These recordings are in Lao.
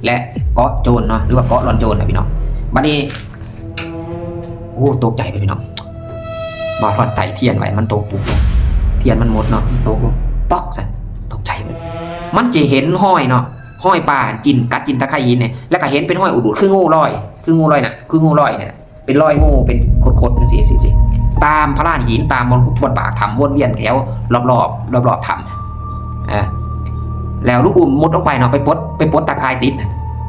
ແລະ ເກາະໂຈນເນາະ ຫຼືວ່າເກາະລອນໂຈນນະພີ່ນ້ອງ. ບັດນີ້ ໂອ້ ຕົກໃຈໄປພີ່ນ້ອງ ບ່າວທອດໄຕ້ທຽນໄວ້ ມັນຕົກປຸບ ທຽນມັນໝົດເນາະ ມັນຕົກລົງ ປອກຊັ້ນ ຕົກໃຈເບິດ. ມັນຈະເຫັນຮອຍເນາະ ຮອຍປາຈິ້ນ ກັດຈິ້ນຕາໄຄຫີນນີ້ ແລ້ວກໍເຫັນເປັນຮອຍອູດໆ ຄືງູລອຍ ຄືງູລອຍນະ ຄືງູລອຍນີ້ນະ ເປັນລອຍງູເປັນຂົດໆ ຈັ່ງຊີ້ ຊີ້ ຕາມພະລານຫີນ ຕາມບ່ອນ ບ່ອນປາກຖ້ຳ ວົນວຽນແຖວລອບໆ ລອບໆຖ້ຳ. ເອີ ແລ້ວລຸງອຸ້ມມຸດລົງໄປເນາະ ໄປປົດ ໄປປົດຕາຂ່າຍຕິດ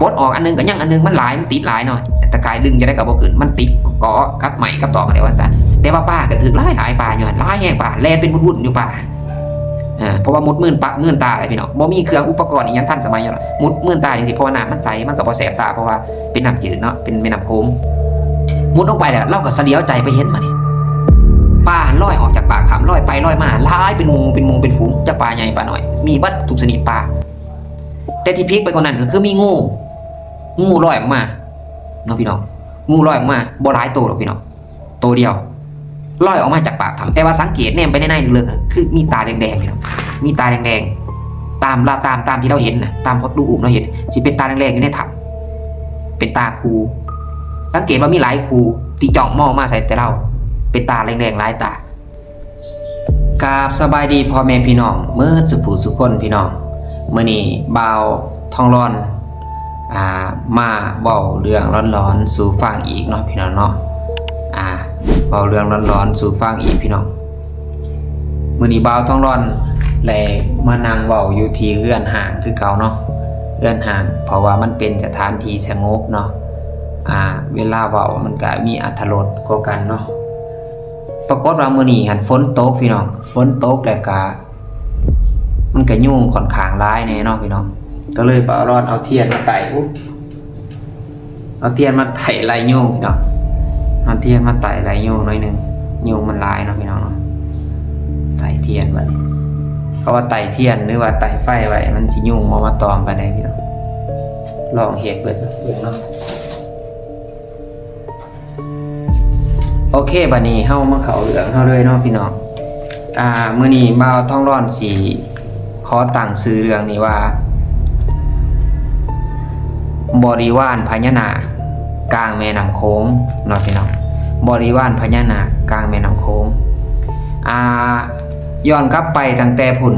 ປົດອອກອັນໜຶ່ງກໍຍັງອັນໜຶ່ງ ມັນຫຼາຍ ມັນຕິດຫຼາຍເນາະ ຕາຂ່າຍດຶງຈັ່ງໃດກໍບໍ່ຂຶ້ນ ມັນຕິດເກາະກັບໄມ້ກັບຕອກຫັ້ນແຫຼະວ່າຊັ້ນ. ແຕ່ວ່າປາກໍຖືກຫຼາຍໆ ປາຢູ່ຫັ້ນ ຫຼາຍແຮງ ປາແລ່ນເປັນວຸ່ນໆຢູ່ປາ. ເອີ ເພາະວ່າມຸດມື່ນປະ ມື່ນຕາແຫຼະພີ່ນ້ອງ ບໍ່ມີເຄື່ອງອຸປະກອນອີ່ຫຍັງທັນສະໄໝຫຍັງ ມຸດມື່ນຕາຈັ່ງຊີ້ ເພາະວ່ານ້ຳມັນໃສ ມັນກໍບໍ່ແສບຕາ ເພາະວ່າເປັນນ້ຳຈືດເນາະ ເປັນແມ່ນ້ຳໂຂງ. ມຸດລົງໄປແລ້ວ ລາວກໍສະຫຼຽວໃຈໄປເຫັນບາດນີ້ ປາລອຍອອກຈາກປາກຖ້ຳ ລອຍໄປລອຍມາ ຫຼາຍເປັນໝູ່ ເປັນໝູ່ເປັນຝູງ ຈັກປາໃຫຍ່ປານ້ອຍ ມີເບິດທຸກຊະນິດປາ. ແຕ່ທີ່ພິກໄປກວ່ານັ້ນກໍຄືມີງູ ງູລອຍອອກມາເນາະພີ່ນ້ອງ ງູລອຍອອກມາ ບໍ່ຫຼາຍໂຕດອກພີ່ນ້ອງ ໂຕດຽວ ລອຍອອກມາຈາກປາກຖ້ຳ ແຕ່ວ່າສັງເກດແນມໄປໃນໃນເລິກໆ ຄືມີຕາແດງໆ ພີ່ນ້ອງ ມີຕາແດງໆ ຕາມລາວ ຕາມ ຕາມທີ່ລາວເຫັນນະ ຕາມພອດລູກອຸ້ມລາວເຫັນ ຊິເປັນຕາແດງໆ ຢູ່ໃນຖ້ຳ ເປັນຕາຄູ່ ສັງເກດວ່າມີຫຼາຍຄູ່ທີ່ຈ້ອງມອງມາໃສ່ແຕ່ລາວ ເປັນຕາແດງໆ ຫຼາຍຕາ. ກາບສະບາຍດີພໍ່ແມ່ພີ່ນ້ອງເໝິດສູ່ຜູ້ສູ່ຄົນພີ່ນ້ອງ. ມື້ນີ້ບ່າວທອງລອນ ອ່າ ມາເວົ້າເລື່ອງຫຼອນໆສູ່ຟັງອີກເນາະພີ່ນ້ອງເນາະ. ອ່າ ເວົ້າເລື່ອງຫຼອນໆສູ່ຟັງອີກພີ່ນ້ອງ. ມື້ນີ້ບ່າວທອງລອນໄດ້ມານັ່ງເວົ້າຢູ່ທີ່ເຮືອນຮ້າງຄືເກົ່າເນາະ ເຮືອນຮ້າງ ເພາະວ່າມັນເປັນສະຖານທີ່ສະຫງົບເນາະ. ອ່າ ເວລາເວົ້າມັນກະມີອາດຖະລົດກວ່າກັນເນາະ. ປາກົດວ່າມື້ນີ້ຫັ້ນຝົນຕົກພີ່ນ້ອງ ຝົນຕົກແລ້ວກະ ມັນກະຍຸງຂ້ອນຂ້າງຫຼາຍແດ່ເນາະພີ່ນ້ອງ ກໍເລີຍບ່າວລອນເອົາທຽນມາໄຕ້ ເອົາທຽນມາໄຕ້ໄລ່ຍຸງພີ່ນ້ອງ ເອົາທຽນມາໄຕ້ໄລ່ຍຸງໜ້ອຍໜຶ່ງ ຍຸງມັນຫຼາຍເນາະພີ່ນ້ອງເນາະ. ໄຕ້ທຽນໄວ້ ເພາະວ່າໄຕ້ທຽນ ຫຼືວ່າໄຕ້ໄຟໄວ້ ມັນຊິຍຸງບໍ່ມາຕອມປານໃດພີ່ນ້ອງ. ລອງເຮັດເບິ່ງເນາະ. ໂອເຄ ບາດນີ້ເຮົາມາເຂົ້າເລື່ອງເຮົາເລີຍເນາະພີ່ນ້ອງ. ອ່າ ມື້ນີ້ບ່າວທອງລອນຊິຂໍຕັ້ງຊື່ເລື່ອງນີ້ວ່າ ບໍລິວານພະຍານາກກາງແມ່ນ້ຳໂຂງເນາະພີ່ນ້ອງ ບໍລິວານພະຍານາກກາງແມ່ນ້ຳໂຂງ. ອ່າ ຍ້ອນກັບໄປຕັ້ງແຕ່ພຸ້ນ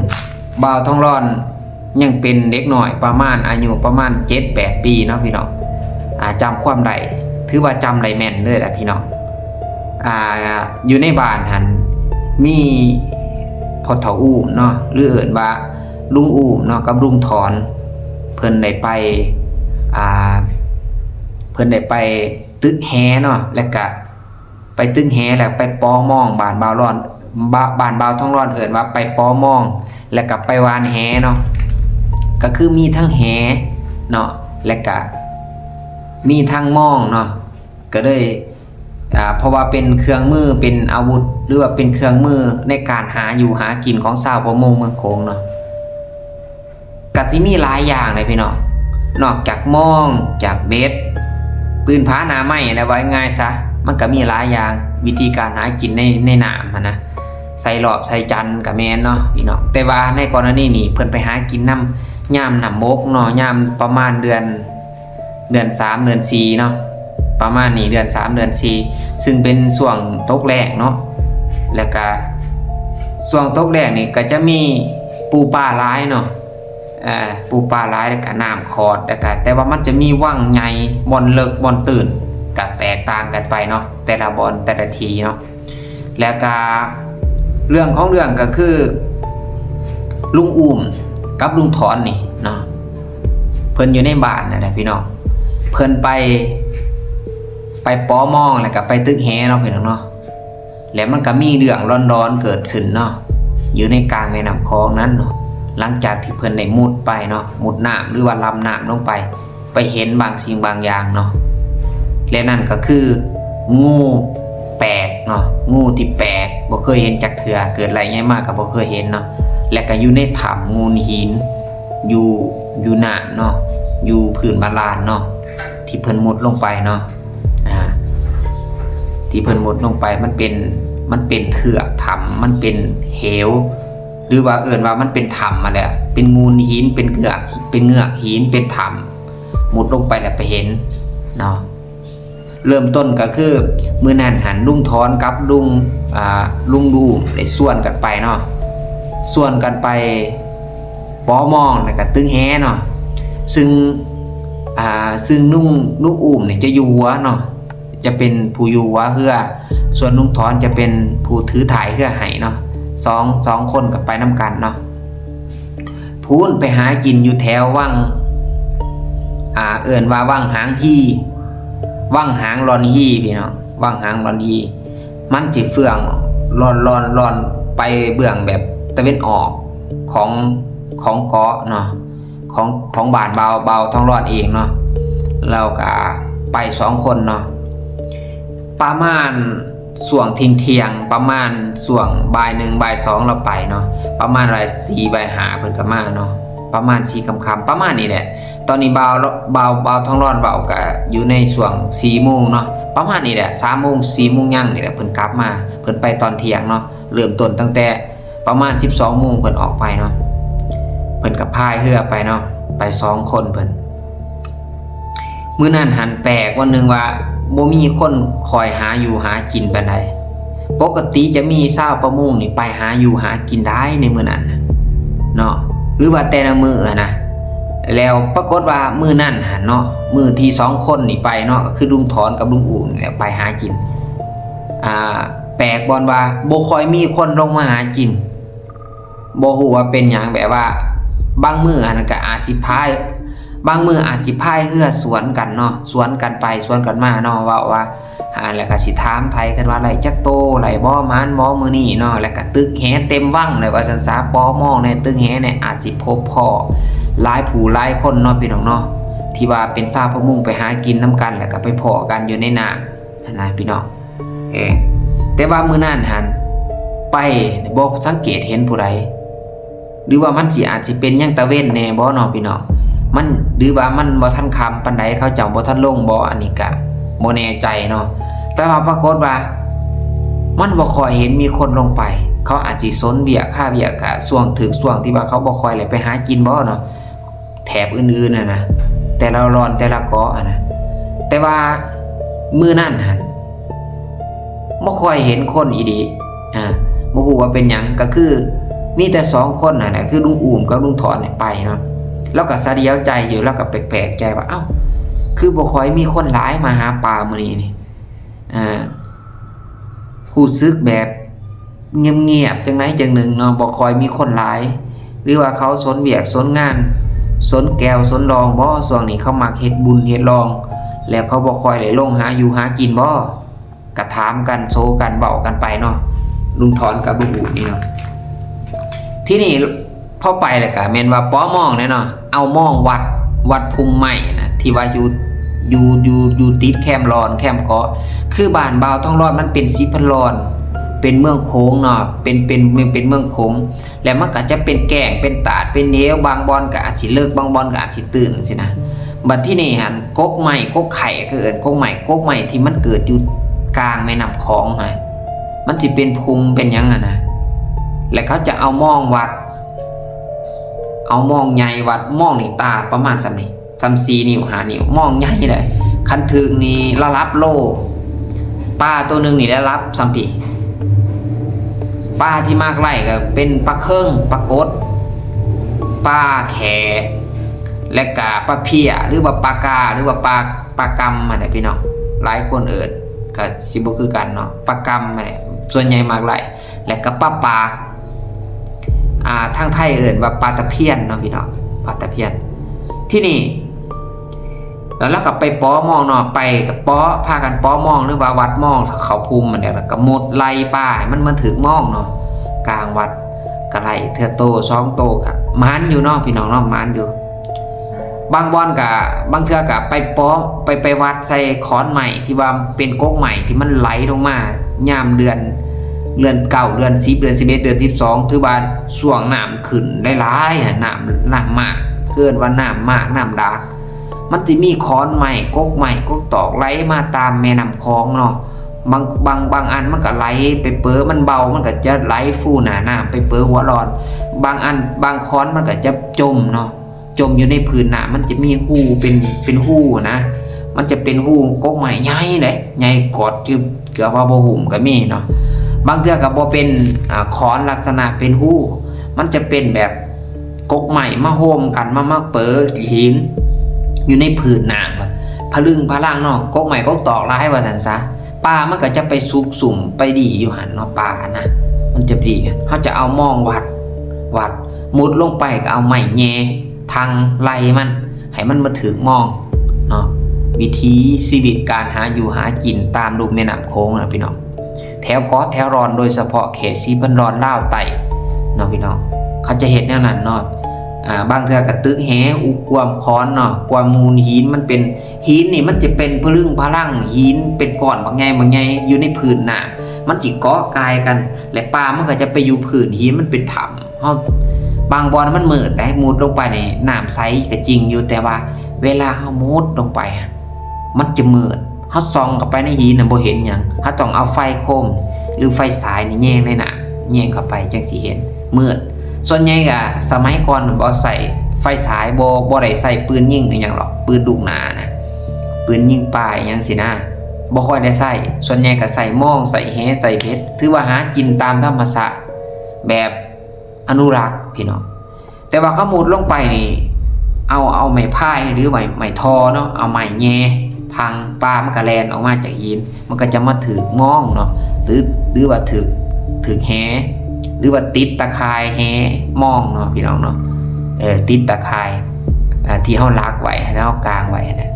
ບ່າວທອງລອນ ຍັງເປັນເດັກນ້ອຍປະມານ ອາຍຸປະມານເຈັດແປດປີເນາະພີ່ນ້ອງ. ອ່າ ຈຳຄວາມໄດ້ ຖືວ່າຈຳໄດ້ແມ່ນເລີຍລະພີ່ນ້ອງ. ອ່າ ຢູ່ໃນບ້ານຫັ້ນມີພໍ່ເຖົ້າອູ້ມເນາະ ຫຼືເອີ້ນວ່າລຸງອູ້ມເນາະ ກັບລຸງຖອນ ເພິ່ນໄດ້ໄປ ອ່າ ເພິ່ນໄດ້ໄປຕຶກແຫເນາະ ແລ້ວກະ ໄປຕຶກແຫ ແລ້ວໄປປໍມອງ ບ້ານບ່າວລອນ ບ້ານບ່າວທອງລອນເອີ້ນວ່າໄປປໍມອງ ແລ້ວກໍໄປຫວ່ານແຫເນາະ ກໍຄືມີທັງແຫເນາະ ແລ້ວກະມີທັງມອງເນາະ ກໍເລີຍ ອ່າ ເພາະວ່າເປັນເຄື່ອງມື ເປັນອາວຸດ ຫຼືວ່າເປັນເຄື່ອງມືໃນການຫາຢູ່ຫາກິນຂອງຊາວປະມົງເມືອງໂຂງເນາະ. ກະຊິມີຫຼາຍຢ່າງເດ້ພີ່ນ້ອງ ນອກຈາກມອງ ຈາກເບັດ ປືນຜາໜ້າໄມ້ຫັ້ນແຫຼະ ເວົ້າງ່າຍໆຊະ ມັນກະມີຫຼາຍຢ່າງ ວິທີການຫາກິນໃນ ໃນນ້ຳຫັ້ນນະ ໃສ່ລອບໃສ່ຈັນກະແມ່ນເນາະພີ່ນ້ອງ. ແຕ່ວ່າໃນກໍລະນີນີ້ ເພິ່ນໄປຫາກິນນຳຍາມນ້ຳບົກເນາະ ຍາມປະມານເດືອນ ເດືອນສາມ ເດືອນສີ່ເນາະ ປະມານນີ້ ເດືອນສາມ ເດືອນສີ່ ຊຶ່ງເປັນຊ່ວງຕົກແລ້ງເນາະ ແລ້ວກະຊ່ວງຕົກແລ້ງນີ້ກະຈະມີປູປາຫຼາຍເນາະ ເອີ ປູປາຫຼາຍ ແລ້ວກະນ້ຳຂອດ ແລ້ວກະ ແຕ່ວ່າມັນຈະມີວັງໃຫຍ່ ບ່ອນເລິກ ບ່ອນຕື້ນ ກະແຕກຕ່າງກັນໄປເນາະ ແຕ່ລະບ່ອນ ແຕ່ລະທີ່ເນາະ. ແລ້ວກະເລື່ອງຂອງເລື່ອງກໍຄື ລຸງອູ້ມກັບລຸງຖອນນີ້ເນາະ ເພິ່ນຢູ່ໃນບ້ານນັ້ນແຫຼະພີ່ນ້ອງ ເພິ່ນໄປ ໄປປໍມອງ ແລ້ວກໍໄປຕຶກແຫເນາະພີ່ນ້ອງເນາະ. ແລ້ວມັນກໍມີເລື່ອງຫຼອນໆເກີດຂຶ້ນເນາະ ຢູ່ໃນກາງແມ່ນ້ຳຂອງນັ້ນເນາະ ຫຼັງຈາກທີ່ເພິ່ນໄດ້ມຸດໄປເນາະ ມຸດນ້ຳ ຫຼືວ່າລຳນ້ຳລົງໄປ ໄປເຫັນບາງສິ່ງບາງຢ່າງເນາະ ແລະ ນັ້ນກໍຄືງູແປກເນາະ ງູທີ່ແປກ ບໍ່ເຄີຍເຫັນຈັກເທື່ອ ເກີດໄລ່ໃຫຍ່ມາກໍບໍ່ເຄີຍເຫັນເນາະ ແລະ ກໍຢູ່ໃນຖ້ຳມູນຫີນ ຢູ່ ຢູ່ນ້ຳເນາະ ຢູ່ພື້ນບາດານເນາະ ທີ່ເພິ່ນມຸດລົງໄປເນາະ ອ່າ ທີ່ເພິ່ນມຸດລົງໄປ ມັນເປັນ ມັນເປັນເທືອກຖ້ຳ ມັນເປັນເຫວ ຫຼືວ່າເອີ້ນວ່າມັນເປັນຖ້ຳຫັ້ນແຫຼະ ເປັນມູນຫີນ ເປັນເງືອກ ເປັນເງືອກຫີນ ເປັນຖ້ຳ ມຸດລົງໄປແລ້ວໄປເຫັນເນາະ. ເລີ່ມຕົ້ນກໍຄືມື້ນັ້ນຫັ້ນ ລຸງຖອນກັບລຸງ ອ່າ ລຸງດູໄດ້ຊວນກັນໄປເນາະ, ຊວນກັນໄປປໍມອງ ແລ້ວກໍຕຶກແຫເນາະ. ຊຶ່ງ ອ່າ ຊຶ່ງລຸງ ລຸງອູ້ມນີ້ຈະຢູ່ຫົວເນາະ, ຈະເປັນຜູ້ຢູ່ຫົວເຮືອ, ສ່ວນລຸງຖອນຈະເປັນຜູ້ຖືຖ່າຍເຮືອໃຫ້ເນາະ. ສອງ ສອງຄົນກໍໄປນຳກັນເນາະ. ພຸ້ນໄປຫາກິນຢູ່ແຖວວັງ ອ່າ ເອີ້ນວ່າວັງຫາງຮີ, ວັງຫາງລອນຮີພີ່ນ້ອງ, ວັງຫາງລອນຮີ. ມັນຊິເຟືອງລ່ອນໆໆ ໄປເບື້ອງແບບຕາເວັນອອກຂອງ ຂອງເກາະເນາະ, ຂອງ ຂອງບ້ານບ່າວ ບ່າວທອງຫຼອນເອງເນາະ. ແລ້ວກະໄປສອງຄົນເນາະ, ປະມານ ຊ່ວງທ່ຽງໆ ປະມານຊ່ວງບ່າຍໜຶ່ງ ບ່າຍສອງ ລາວໄປເນາະ, ປະມານບ່າຍສີ່ ບ່າຍຫ້າ ເພິ່ນກໍມາເນາະ, ປະມານສີ່ຄ່ຳໆ ປະມານນີ້ແຫຼະ. ຕອນນີ້ບ່າວ ບ່າວ ບ່າວທອງຫຼອນເວົ້າກໍຢູ່ໃນຊ່ວງສີ່ໂມງເນາະ, ປະມານນີ້ແຫຼະ ສາມໂມງ ສີ່ໂມງຫຍັງນີ້ແຫຼະ ເພິ່ນກັບມາ. ເພິ່ນໄປຕອນທ່ຽງເນາະ, ເລີ່ມຕົ້ນຕັ້ງແຕ່ປະມານສິບສອງໂມງເພິ່ນອອກໄປເນາະ, ເພິ່ນກໍພາຍເຮືອໄປເນາະ, ໄປສອງຄົນເພິ່ນ. ມື້ນັ້ນຫັ້ນແປກວັນໜຶ່ງວ່າ ບໍ່ມີຄົນຄອຍຫາຢູ່ຫາກິນປານໃດ. ປົກກະຕິຈະມີຊາວປະມົງນີ້ໄປຫາຢູ່ຫາກິນໄດ້ໃນມື້ນັ້ນນະເນາະ ຫຼືວ່າແຕ່ລະມື້ຫັ້ນນະ. ແລ້ວປາກົດວ່າມື້ນັ້ນຫັ້ນເນາະ, ມື້ທີ່ສອງຄົນນີ້ໄປເນາະ, ກໍຄືລຸງຖອນກັບລຸງອູ້ມນີ້ແຫຼະໄປຫາກິນ. ອ່າ ແປກບ່ອນວ່າບໍ່ຄ່ອຍມີຄົນລົງມາຫາກິນ. ບໍ່ຮູ້ວ່າເປັນຫຍັງ, ແບບວ່າບາງມື້ຫັ້ນກໍອາດຊິພາຍ ບາງມື້ອາດຊິພາຍເຮືອສວນກັນເນາະ, ສວນກັນໄປສວນກັນມາເນາະ, ເວົ້າວ່າ ອ່າ ແລ້ວກໍຊິຖາມໄຖ່ກັນວ່າໄດ້ຈັກໂຕ ໄດ້ບໍ່ ໝານບໍ່ມື້ນີ້ເນາະ, ແລ້ວກໍຕຶກແຫເຕັມວັງເລີຍວ່າຊັ້ນຊະ, ປໍມອງແດ່ ຕຶກແຫແດ່. ອາດຊິພົບພໍ້ຫຼາຍຜູ້ຫຼາຍຄົນເນາະ ພີ່ນ້ອງເນາະ, ທີ່ວ່າເປັນຊາວປະມົງໄປຫາກິນນຳກັນ ແລ້ວກໍໄປພໍ້ກັນຢູ່ໃນນ້ຳຫັ້ນນະ ພີ່ນ້ອງ. ເອີ ແຕ່ວ່າມື້ນັ້ນຫັ້ນໄປ ບໍ່ສັງເກດເຫັນຜູ້ໃດ, ຫຼືວ່າມັນຊິ ອາດຊິເປັນຫຍັງຕາເວັນແດ່ບໍ່ເນາະ ພີ່ນ້ອງ? ມັນ ຫຼືວ່າມັນບໍ່ທັນຄ່ຳປານໃດ, ເຂົາເຈົ້າບໍ່ທັນລົງບໍ່? ອັນນີ້ກະບໍ່ແນ່ໃຈເນາະ. ແຕ່ວ່າປາກົດວ່າມັນບໍ່ຄ່ອຍເຫັນມີຄົນລົງໄປ, ເຂົາອາດຊິສົນວຽກຄາວຽກ, ກະຊ່ວງ ຖືກຊ່ວງທີ່ວ່າເຂົາບໍ່ຄ່ອຍໄດ້ໄປຫາກິນບໍ່ເນາະ. ແຖບອື່ນໆຫັ້ນນະ, ແຕ່ລະລອນແຕ່ລະເກາະຫັ້ນນະ. ແຕ່ວ່າມື້ນັ້ນຫັ້ນ ບໍ່ຄ່ອຍເຫັນຄົນອີ່ຫຼີ, ອ່າ ບໍ່ຮູ້ວ່າເປັນຫຍັງ, ກໍຄືມີແຕ່ສອງຄົນຫັ້ນນະ, ຄືລຸງອູ້ມກັບລຸງຖອນນີ້ໄປເນາະ. ລາວກໍສະດຽວໃຈຢູ່, ລາວກໍແປກໆໃຈວ່າ ເອົ້າ ຄືບໍ່ຄ່ອຍມີຄົນຫຼາຍມາຫາປາມື້ນີ້ນີ້. ອ່າ ຮູ້ສຶກແບບງຽບໆ ຈັ່ງໃດຈັ່ງໜຶ່ງເນາະ, ບໍ່ຄ່ອຍມີຄົນຫຼາຍ ຫຼືວ່າເຂົາສົນວຽກສົນງານ ສົນແກ່ວສົນດອງບໍ? ຊ່ວງນີ້ເຂົາມັກເຮັດບຸນເຮັດດອງ ແລ້ວເຂົາບໍ່ຄ່ອຍໄດ້ລົງຫາຢູ່ຫາກິນບໍ? ກະຖາມກັນໂຊກັນເວົ້າກັນໄປເນາະ, ລຸງຖອນກັບລຸງອູ້ມນີ້ເນາະ. ທີນີ້ ພໍໄປແລ້ວກະແມ່ນວ່າປໍມອງແຫຼະເນາະ, ເອົາມອງວັດ ວັດພຸ່ມໄມ້ນະ ທີ່ວ່າຢູ່ ຢູ່ ຢູ່ ຢູ່ຕິດແຄມລອນ ແຄມເກາະ. ຄືບ້ານບ່າວທອງຫຼອດມັນເປັນສີພັນລອນ ເປັນເມືອງໂຂງເນາະ, ເປັນ ເປັນ ເປັນເມືອງໂຂງ ແລ້ວມັນກໍຈະເປັນແກ້ງ ເປັນຕາດ ເປັນເຫວ, ບາງບ່ອນກໍອາດຊິເລິກ ບາງບ່ອນກໍອາດຊິຕື້ນ ຈັ່ງຊີ້ນະ. ບັດທີນີ້ຫັ້ນ ກົກໄມ້ ກົກໄຂ່ ເຂົາເອີ້ນກົກໄມ້ ກົກໄມ້ທີ່ມັນເກີດຢູ່ກາງແມ່ນ້ຳຂອງຫັ້ນ ມັນຊິເປັນພຸ່ງເປັນຫຍັງຫັ້ນນະ, ແລ້ວເຂົາຈະເອົາມອງວັດ ເອົາມອງໃຫຍ່ວັດ, ມອງນີ້ຕາປະມານສ່ຳນີ້ ສ່ຳສີ່ນິ້ວ ຫ້ານິ້ວ, ມອງໃຫຍ່ເລີຍ, ຄັນຖືກນີ້ລະດັບໂລ, ປາໂຕໜຶ່ງນີ້ລະດັບສ່ຳພີ້. ປາທີ່ມັກໄລ່ກໍເປັນປາເຄິງ, ປາກົດ, ປາແຂ້ ແລະກະປາເພຍ ຫຼືວ່າປາກາ ຫຼືວ່າປາ ປາກຳຫັ້ນແຫຼະພີ່ນ້ອງ, ຫຼາຍຄົນເອີ້ນກໍຊິບໍ່ຄືກັນເນາະ, ປາກຳຫັ້ນແຫຼະ ສ່ວນໃຫຍ່ມັກໄລ່. ແລະກະປາປາກ ອ່າ ທາງໄທເອີ້ນວ່າປາຕະພຽນເນາະພີ່ນ້ອງ, ປາຕະພຽນ. ທີນີ້ ແລ້ວລາວກໍໄປປໍມອງເນາະ, ໄປກໍປໍ ພາກັນປໍມອງ ຫຼືວ່າວັດມອງເຂົ້າພຸ່ມຫັ້ນແຫຼະ, ແລ້ວກໍໝົດໄລ່ປາໃຫ້ມັນມາຖືກມອງເນາະ, ກາງວັດກໍໄດ້ເທື່ອໂຕສອງໂຕ ກໍໝານຢູ່ເນາະພີ່ນ້ອງເນາະ, ໝານຢູ່. ບາງບ່ອນກະ ບາງເທື່ອກະໄປເປາະ ໄປ ໄປວັດໃສ່ຂອນໄມ້ທີ່ວ່າເປັນກົກໄມ້ທີ່ມັນໄຫຼລົງມາຍາມເດືອນ ເດືອນເກົ້າ ເດືອນສິບ ເດືອນສິບເອັດ ເດືອນສິບສອງ ຖືວ່າຊ່ວງນ້ຳຂຶ້ນຫຼາຍໆຫັ້ນ, ນ້ຳ ນ້ຳໝາກ ເອີ້ນວ່ານ້ຳໝາກ ນ້ຳດາກ, ມັນຊິມີຂອນໄມ້ ກົກໄມ້ ກົກຕອກໄຫຼມາຕາມແມ່ນ້ຳຂອງເນາະ. ບາງ ບາງ ບາງອັນມັນກະໄຫຼໄປເປີ ມັນເບົາ ມັນກະຈະໄຫຼຟູໜ້ານ້ຳໄປເປີຫົວລອດ, ບາງອັນ ບາງຂອນມັນກະຈະຈົມເນາະ. ຈົມຢູ່ໃນພື້ນນ້ຳ ມັນຈະມີຮູເປັນ ເປັນຮູນະ ມັນຈະເປັນຮູກົກໄມ້ໃຫຍ່ເດ້ ໃຫຍ່ກອດ ຄືເກືອບວ່າບໍ່ຫຸ້ມກໍມີເນາະ. ບາງເທື່ອກໍບໍ່ເປັນ ອາ ຂອນລັກສະນະເປັນຮູ ມັນຈະເປັນແບບກົກໄມ້ມາໂຮມກັນ ມາ ມາເປີຂີ້ຫີນຢູ່ໃນພື້ນນ້ຳ ພະລຶງພະລັງເນາະ. ກົກໄມ້ກົກຕອກຫຼາຍວ່າຊັ້ນຊະ ປາມັນກໍຈະໄປຊຸກຊຸມໄປດີຢູ່ຫັ້ນເນາະ ປານະ ມັນຈະດີ. ເຮົາຈະເອົາມອງວັດ ວັດ ມຸດລົງໄປກໍເອົາໄມ້ແຍ່ທາງໄລ່ມັນ ໃຫ້ມັນມາຖືກມອງເນາະ. ວິຖີຊີວິດການຫາຢູ່ຫາກິນຕາມລຸ່ມແມ່ນ້ຳໂຂງນະພີ່ນ້ອງ ແຖວເກາະແຖວລອນ ໂດຍສະເພາະເຂດສີພັນດອນລາວໃຕ້ເນາະພີ່ນ້ອງ ເຂົາຈະເຮັດແນວນັ້ນເນາະ. ອາ ບາງເທື່ອກໍຕຶກແຫ ອຸກວມຂອນເນາະ ກວມມູນຫີນ ມັນເປັນ ຫີນນີ້ມັນຈະເປັນພະລຶງພະລັງ ຫີນເປັນກ້ອນບັກໃຫຍ່ ບັກໃຫຍ່ຢູ່ໃນພື້ນນ້ຳ ມັນຊິເກາະກ່າຍກັນ ແລະ ປາມັນກໍຈະໄປຢູ່ພື້ນຫີນ ມັນເປັນຖ້ຳ. ເຮົາ ບາງບ່ອນມັນມືດໄດ໋ ມຸດລົງໄປນີ້ນ້ຳໃສກໍຈິງຢູ່ ແຕ່ວ່າເວລາເຮົາມຸດລົງໄປ ມັນຈະມືດ ເຮົາສ່ອງເຂົ້າໄປໃນຫີນນະບໍ່ເຫັນຫຍັງ ເຮົາຕ້ອງເອົາໄຟໂຄມ ຫຼື ໄຟສາຍນີ້ແຍງໃນນ້ຳ ແຍງເຂົ້າໄປຈັ່ງຊິເຫັນ ມືດ. ສ່ວນໃຫຍ່ກະສະໄໝກ່ອນບໍ່ໃຊ້ໄຟສາຍ ບໍ່ ບໍ່ໄດ້ໃຊ້ປືນຍິງອີ່ຫຍັງດອກ ປືນລູກໜານະ ປືນຍິງປາອີ່ຫຍັງຊີ້ນະ ບໍ່ຄ່ອຍໄດ້ໃຊ້. ສ່ວນໃຫຍ່ກະໃຊ້ມອງ ໃຊ້ແຫ ໃຊ້ເບັດ ຖືວ່າຫາກິນຕາມທຳມະຊາດແບບອະນຸລັກພີ່ນ້ອງ. ແຕ່ວ່າເຂົາມຸດລົງໄປນີ້ ເອົາ ເອົາໄມ້ພາຍ ຫຼື ໄມ້ ໄມ້ທໍ່ເນາະ ເອົາໄມ້ແຍ່ທາງ ປາມັນກະແລ່ນອອກມາຈາກຫີນ ມັນກໍຈະມາຖືກມອງເນາະ ຫຼື ຫຼືວ່າຖືກ ຖືກແຫ ຫຼືວ່າຕິດຕາຂ່າຍແຫມອງເນາະພີ່ນ້ອງເນາະ. ເອີ ຕິດຕາຂ່າຍ ເອີ ທີ່ເຮົາລັກໄວ້ ທີ່ເຮົາກາງໄວ້ຫັ້ນນະ.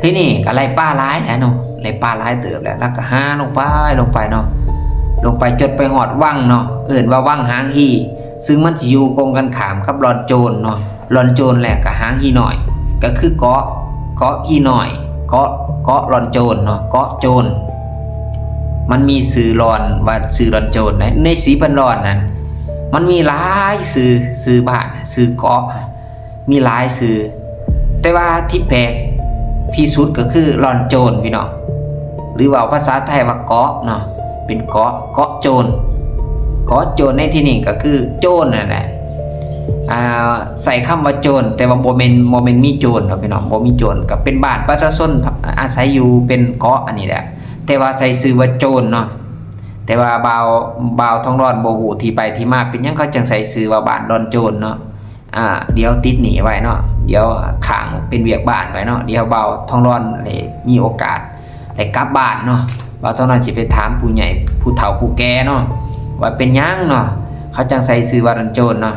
ທີນີ້ກໍໄດ້ປາຫຼາຍແຫຼະເນາະ ໄດ້ປາຫຼາຍເຕີບແລ້ວ ແລ້ວກໍຫາລົງໄປ ລົງໄປເນາະ ລົງໄປຈົນໄປຮອດວັງເນາະ ເອີ້ນວ່າວັງຫາງຮີ ຊຶ່ງມັນຊິຢູ່ກົງກັນຂ້າມກັບລອນໂຈນເນາະ. ລອນໂຈນ ແລະ ກະຫາງຮີນ້ອຍ ກະຄືເກາະ ເກາະຮີນ້ອຍ ເກາະ ເກາະລອນໂຈນເນາະ ເກາະໂຈນ. ມັນມີຊື່ລອນວ່າຊື່ລອນໂຈນໃນ ໃນສີພັນດອນນັ້ນ ມັນມີຫຼາຍຊື່ ຊື່ບ້ານ ຊື່ເກາະ ມີຫຼາຍຊື່ ແຕ່ວ່າທີ່ແປກທີ່ສຸດກໍຄືລອນໂຈນພີ່ນ້ອງ ຫຼືເວົ້າພາສາໄທວ່າເກາະເນາະ ເປັນເກາະ ເກາະໂຈນ. ເກາະໂຈນໃນທີ່ນີ້ກໍຄືໂຈນນັ້ນແຫຼະ ອ່າ ໃຊ້ຄຳວ່າໂຈນ ແຕ່ວ່າບໍ່ແມ່ນ ບໍ່ແມ່ນມີໂຈນເນາະພີ່ນ້ອງ ບໍ່ມີໂຈນ ກໍເປັນບ້ານປະຊາຊົນອາໄສຢູ່ ເປັນເກາະອັນນີ້ແຫຼະ ແຕ່ວ່າໃຊ້ຊື່ວ່າໂຈນເນາະ. ແຕ່ວ່າບ່າວ ບ່າວທອງລອນບໍ່ຮູ້ທີ່ໄປທີ່ມາ ເປັນຫຍັງເຂົາຈັ່ງໃຊ້ຊື່ວ່າບ້ານດອນໂຈນເນາະ. ອ່າ ດຽວຕິດໜີ້ໄວ້ເນາະ ດຽວຄ້າງເປັນວຽກບ້ານໄວ້ເນາະ ດຽວບ່າວທອງລອນໄດ້ມີໂອກາດໄດ້ກັບບ້ານເນາະ ບ່າວທອງລອນຊິໄປຖາມຜູ້ໃຫຍ່ຜູ້ເຖົ້າຜູ້ແກ່ເນາະ ວ່າເປັນຫຍັງເນາະ ເຂົາຈັ່ງໃສ່ຊື່ວ່າດອນໂຈນເນາະ.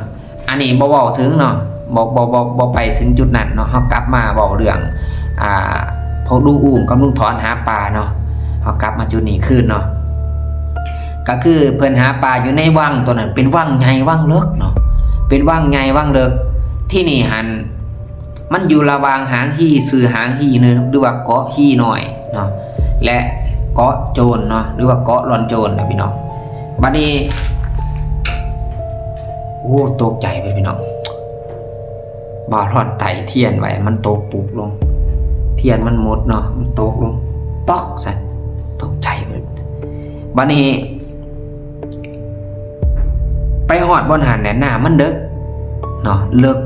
ອັນນີ້ບໍ່ເວົ້າເຖິງເນາະ ບໍ່ ບໍ່ ບໍ່ ບໍ່ໄປເຖິງຈຸດນັ້ນເນາະ ເຮົາກັບມາເວົ້າເລື່ອງ ອ່າ ພວກລຸງອູ້ມກັບລຸງຖອນຫາປາເນາະ ເຮົາກັບມາຈຸດນີ້ຄືນເນາະ. ກໍຄືເພິ່ນຫາປາຢູ່ໃນວັງຕົວນັ້ນ ເປັນວັງໃຫຍ່ວັງເລິກເນາະ ເປັນວັງໃຫຍ່ວັງເລິກ. ທີ່ນີ້ຫັ້ນ ມັນຢູ່ລະຫວ່າງຫາງຮີ ຊື່ຫາງຮີເນາະ ຫຼືວ່າເກາະຮີນ້ອຍເນາະ ແລະ ເກາະໂຈນເນາະ ຫຼືວ່າເກາະລອນໂຈນນະພີ່ນ້ອງ. ບັດນີ້ ໂອ້ ຕົກໃຈເວີຍພີ່ນ້ອງ ບ່າວລອນໄຕ້ທຽນໄວ້ ມັນຕົກປຸບລົງ ທຽນມັນໝົດເນາະ ມັນຕົກລົງ ປອກຊັ້ນ ຕົກໃຈເວີຍ. ບັດນີ້ ໄປຮອດບ່ອນຫັ້ນແຫຼະ ນ້ຳມັນເລິກເນາະ ເລິກ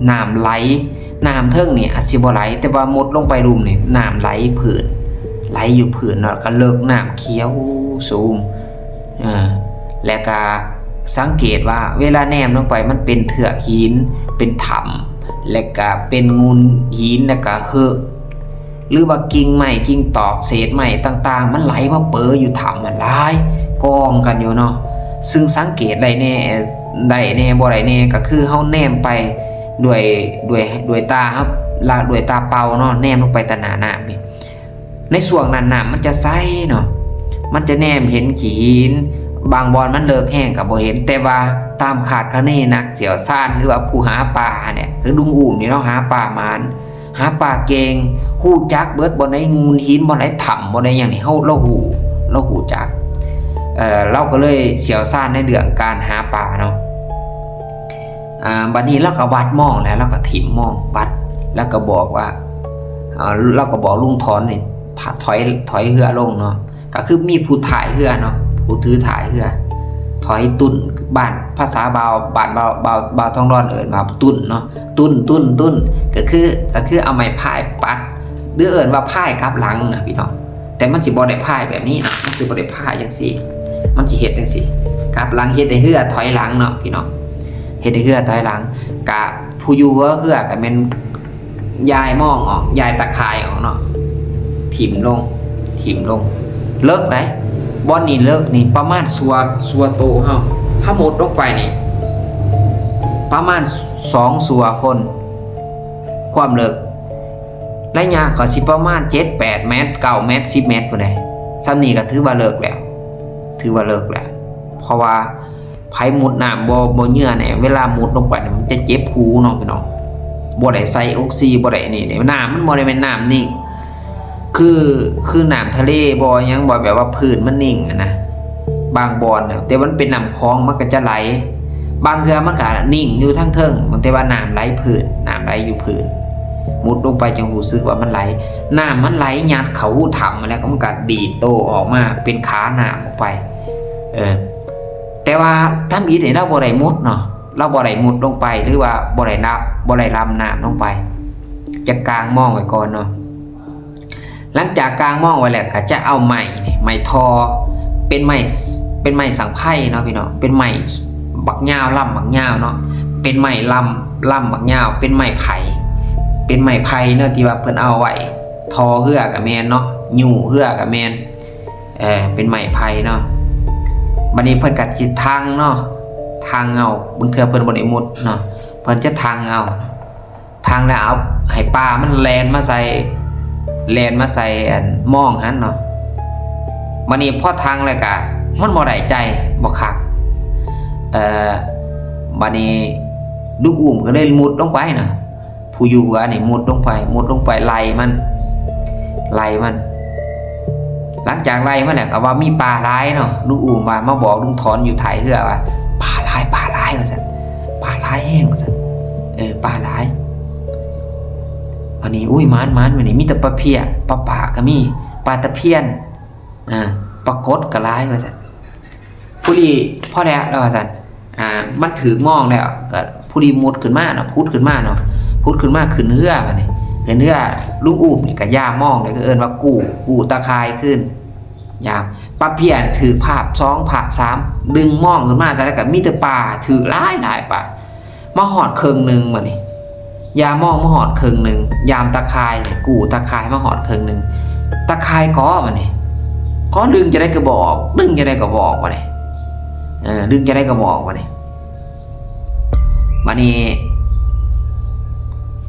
ນ້ຳໄຫຼ ນ້ຳເທິງນີ້ອາດຊິບໍ່ໄຫຼ ແຕ່ວ່າມຸດລົງໄປລຸ່ມນີ້ນ້ຳໄຫຼພື້ນ ໄຫຼຢູ່ພື້ນເນາະ ກໍເລິກ ນ້ຳຂຽວສູງ ເອີ ແລະກະສັງເກດວ່າເວລາແນມລົງໄປ ມັນເປັນເທືອກຫີນ ເປັນຖ້ຳ ແລະກະເປັນງູນຫີນ ແລະກະເຮີ ຫຼືວ່າກິ່ງໄມ້ ກິ່ງຕອກ ເສດໄມ້ຕ່າງໆ ມັນໄຫຼມາເປີຢູ່ຖ້ຳຫັ້ນຫຼາຍກອງກັນຢູ່ເນາະ ຊຶ່ງສັງເກດໄດ້ແດ່ ໄດ້ແດ່ ບໍ່ໄດ້ແດ່ ກໍຄືເຮົາແນມໄປດ້ວຍ ດ້ວຍ ດ້ວຍຕາເຮົາ ລະ ດ້ວຍຕາເປົ່າເນາະ ແນມລົງໄປຕາໜ້ານ້ຳນີ້ ໃນຊ່ວງນັ້ນນ້ຳມັນຈະໃສເນາະ ມັນຈະແນມເຫັນຂີ້ຫີນ ບາງບ່ອນມັນເລິກແຮງກໍບໍ່ເຫັນ ແຕ່ວ່າຕາມຄາດຄະເນນັກຊ່ຽວຊານ ຫຼືວ່າຜູ້ຫາປາຫັ້ນແຫຼະ ຄືລຸງອູ້ມນີ້ເນາະ ຫາປາໝານ ຫາປາເກັ່ງ ຮູ້ຈັກເບິດ ບ່ອນໃດງູນຫີນ ບ່ອນໃດຖ້ຳ ບ່ອນໃດຫຍັງນີ້ ເຮົາ ລາວຮູ້ ລາວຮູ້ຈັກ ເອີ ລາວກໍເລີຍຊ່ຽວຊານໃນເລື່ອງການຫາປາເນາະ. ອ່າ ບັດນີ້ລາວກໍວັດມອງແລ້ວ ລາວກໍຖິ້ມມອງວັດ ລາວກໍບອກວ່າ ເອີ ລາວກໍບອກລຸງຖອນນີ້ ຖ- ຖອຍ ຖອຍເຮືອລົງເນາະ ກໍຄືມີຜູ້ທ້າຍເຮືອເນາະ ຜູ້ຖືທ້າຍເຮືອ ຖອຍຕຸ້ນ ບ້ານ ພາສາບ່າວ ບ້ານບ່າວ ບ່າວ ບ່າວທອງດອນເອີ້ນວ່າຕຸ້ນເນາະ ຕຸ້ນ ຕຸ້ນ ຕຸ້ນ ກໍຄື ກໍຄືເອົາໄມ້ພາຍປັດ ຫຼືເອີ້ນວ່າພາຍກັບຫຼັງນະພີ່ນ້ອງ ແຕ່ມັນຊິບໍ່ໄດ້ພາຍແບບນີ້ນະ ມັນຊິບໍ່ໄດ້ພາຍຈັ່ງຊີ້ ມັນຊິເຮັດຈັ່ງຊີ້ ກັບຫຼັງ ເຮັດໃຫ້ເຮືອຖອຍຫຼັງເນາະພີ່ນ້ອງ ເຮັດໃຫ້ເຮືອຖອຍຫຼັງ ກະຜູ້ຢູ່ຫົວເຮືອກໍແມ່ນ ຍ້າຍມອງອອກ ຍ້າຍຕາຂ່າຍອອກເນາະ ຖິ້ມລົງ ຖິ້ມລົງ ເລິກໃດ໋ ບ່ອນນີ້ເລິກນີ້ປະມານຊົ່ວ ຊົ່ວໂຕເຮົາ ເຮົາມຸດລົງໄປນີ້ ປະມານສອງຊົ່ວຄົນ ຄວາມເລິກ ໄລຍະກໍຊິປະມານເຈັດແປດແມັດ ເກົ້າແມັດ ສິບແມັດພຸ້ນໃດ໋ ສ່ຳນີ້ກໍຖືວ່າເລິກແລ້ວ ຖືວ່າເລິກແລ້ວ ເພາະວ່າ ໃຜມຸດນ້ຳບໍ່ ບໍ່ເຫຍື່ອແນ່ ເວລາມຸດລົງໄປນີ້ມັນຈະເຈັບຫູເນາະພີ່ນ້ອງ ບໍ່ໄດ້ໃສ່ອົກຊີ ບໍ່ໄດ້ອັນນີ້ເດ້ ນ້ຳມັນບໍ່ໄດ້ແມ່ນນ້ຳນິ່ງ ຄື ຄືນ້ຳທະເລບໍ່ຫຍັງບໍ່ ແບບວ່າພື້ນມັນນິ່ງຫັ້ນນະ ບາງບ່ອນນະ ແຕ່ມັນເປັນນ້ຳຂອງມັນກໍຈະໄຫຼ ບາງເທື່ອມັນກໍນິ່ງຢູ່ທາງເທິງ ບາງ ແຕ່ວ່ານ້ຳໄຫຼພື້ນ ນ້ຳໄຫຼຢູ່ພື້ນ ມຸດລົງໄປຈຶ່ງຮູ້ສຶກວ່າມັນໄຫຼ ນ້ຳມັນໄຫຼຍັດເຂົ້າຮູຖ້ຳ ແລ້ວມັນກໍດີດໂຕອອກມາເປັນຂານ້ຳອອກໄປ ເອີ ແຕ່ວ່າທຳອິດນີ້ລາວບໍ່ໄດ້ມຸດເນາະ ລາວບໍ່ໄດ້ມຸດລົງໄປ ຫຼືວ່າບໍ່ໄດ້ນະ ບໍ່ໄດ້ລຳນ້ຳລົງໄປ ຈະກາງມອງໄວ້ກ່ອນເນາະ ຫຼັງຈາກກາງມອງໄວ້ແລ້ວ ກໍຈະເອົາໄມ້ນີ້ ໄມ້ທໍ່ ເປັນໄມ້ ເປັນໄມ້ສັງໄພເນາະພີ່ນ້ອງ ເປັນໄມ້ບັກຍາວ ລຳບັກຍາວເນາະ ເປັນໄມ້ລຳ ລຳບັກຍາວ ເປັນໄມ້ໄຜ່ ເປັນໄມ້ໄຜ່ເນາະ ທີ່ວ່າເພິ່ນເອົາໄວ້ ທໍ່ເຮືອກໍແມ່ນເນາະ ຍູ້ເຮືອກໍແມ່ນ ເອີ ເປັນໄມ້ໄຜ່ເນາະ ບັດນີ້ເພິ່ນກໍຊິຖັງເນາະ ຖັງເອົາ ບາງເທື່ອເພິ່ນບໍ່ໄດ້ມຸດເນາະ ເພິ່ນຈະຖັງເອົາ ຖັງແລ້ວເອົາໃຫ້ປາມັນແລ່ນມາໃສ່ ແລ່ນມາໃສ່ອັນມອງຫັ້ນເນາະ ບັດນີ້ພໍຖັງແລ້ວກະມັນບໍ່ໄດ້ໃຈ ບໍ່ຄັກ ເອີ ບັດນີ້ລຸງອູ້ມກໍເລີຍມຸດລົງໄປນະ ຜູ້ຢູ່ເຮືອນີ້ມຸດລົງໄປ ມຸດລົງໄປໄລ່ມັນ ໄລ່ມັນ ຫຼັງຈາກໄລ່ມາແລ້ວກໍວ່າມີປາຫຼາຍເນາະ ລຸງອູ້ມວ່າມາບອກລຸງຖອນຢູ່ທ້າຍເຮືອວ່າ ປາຫຼາຍ ປາຫຼາຍ ວ່າຊັ້ນ ປາຫຼາຍແຮງ ວ່າຊັ້ນ ເອີ ປາຫຼາຍ ອັນນີ້ ອຸ້ຍ ໝານ ໝານ ມື້ນີ້ມີແຕ່ປາເພຍ ປາປາກກໍມີ ປາຕະພຽນ ອາ ປາກົດກໍຫຼາຍ ວ່າຊັ້ນ ຜູ້ດີພໍແລ້ວ ລາວວ່າຊັ້ນ ອາ ມັນຖືກມອງແລ້ວ ກໍຜູ້ດີມຸດຂຶ້ນມາເນາະ ຜຸດຂຶ້ນມາເນາະ ຜຸດຂຶ້ນມາຂຶ້ນເຮືອ ບັດນີ້ຂຶ້ນເຮືອ ລຸງອູ້ມນີ້ກໍຢາມມອງ ແລ້ວກໍເອີ້ນວ່າກູ້ ກູ້ຕາຂ່າຍຄືນ ຢາມ ປາເພຍຖືກພາບສອງພາບສາມ ດຶງມອງຂຶ້ນມາ ແຕ່ລະກໍມີແຕ່ປາ ຖືກຫຼາຍໆປາ ມາຮອດເຄິ່ງໜຶ່ງບັດນີ້ ຢາມອງມາຮອດເຄິ່ງໜຶ່ງ ຢາມຕາຂ່າຍ ກູ້ຕາຂ່າຍມາຮອດເຄິ່ງໜຶ່ງ ຕາຂ່າຍກໍບັດນີ້ ກໍດຶງຈັ່ງໃດກໍບໍ່ອອກ ດຶງຈັ່ງໃດກໍບໍ່ອອກບັດນີ້ ເອີ ດຶງຈັ່ງໃດກໍບໍ່ອອກບັດນີ້ ບັດນີ້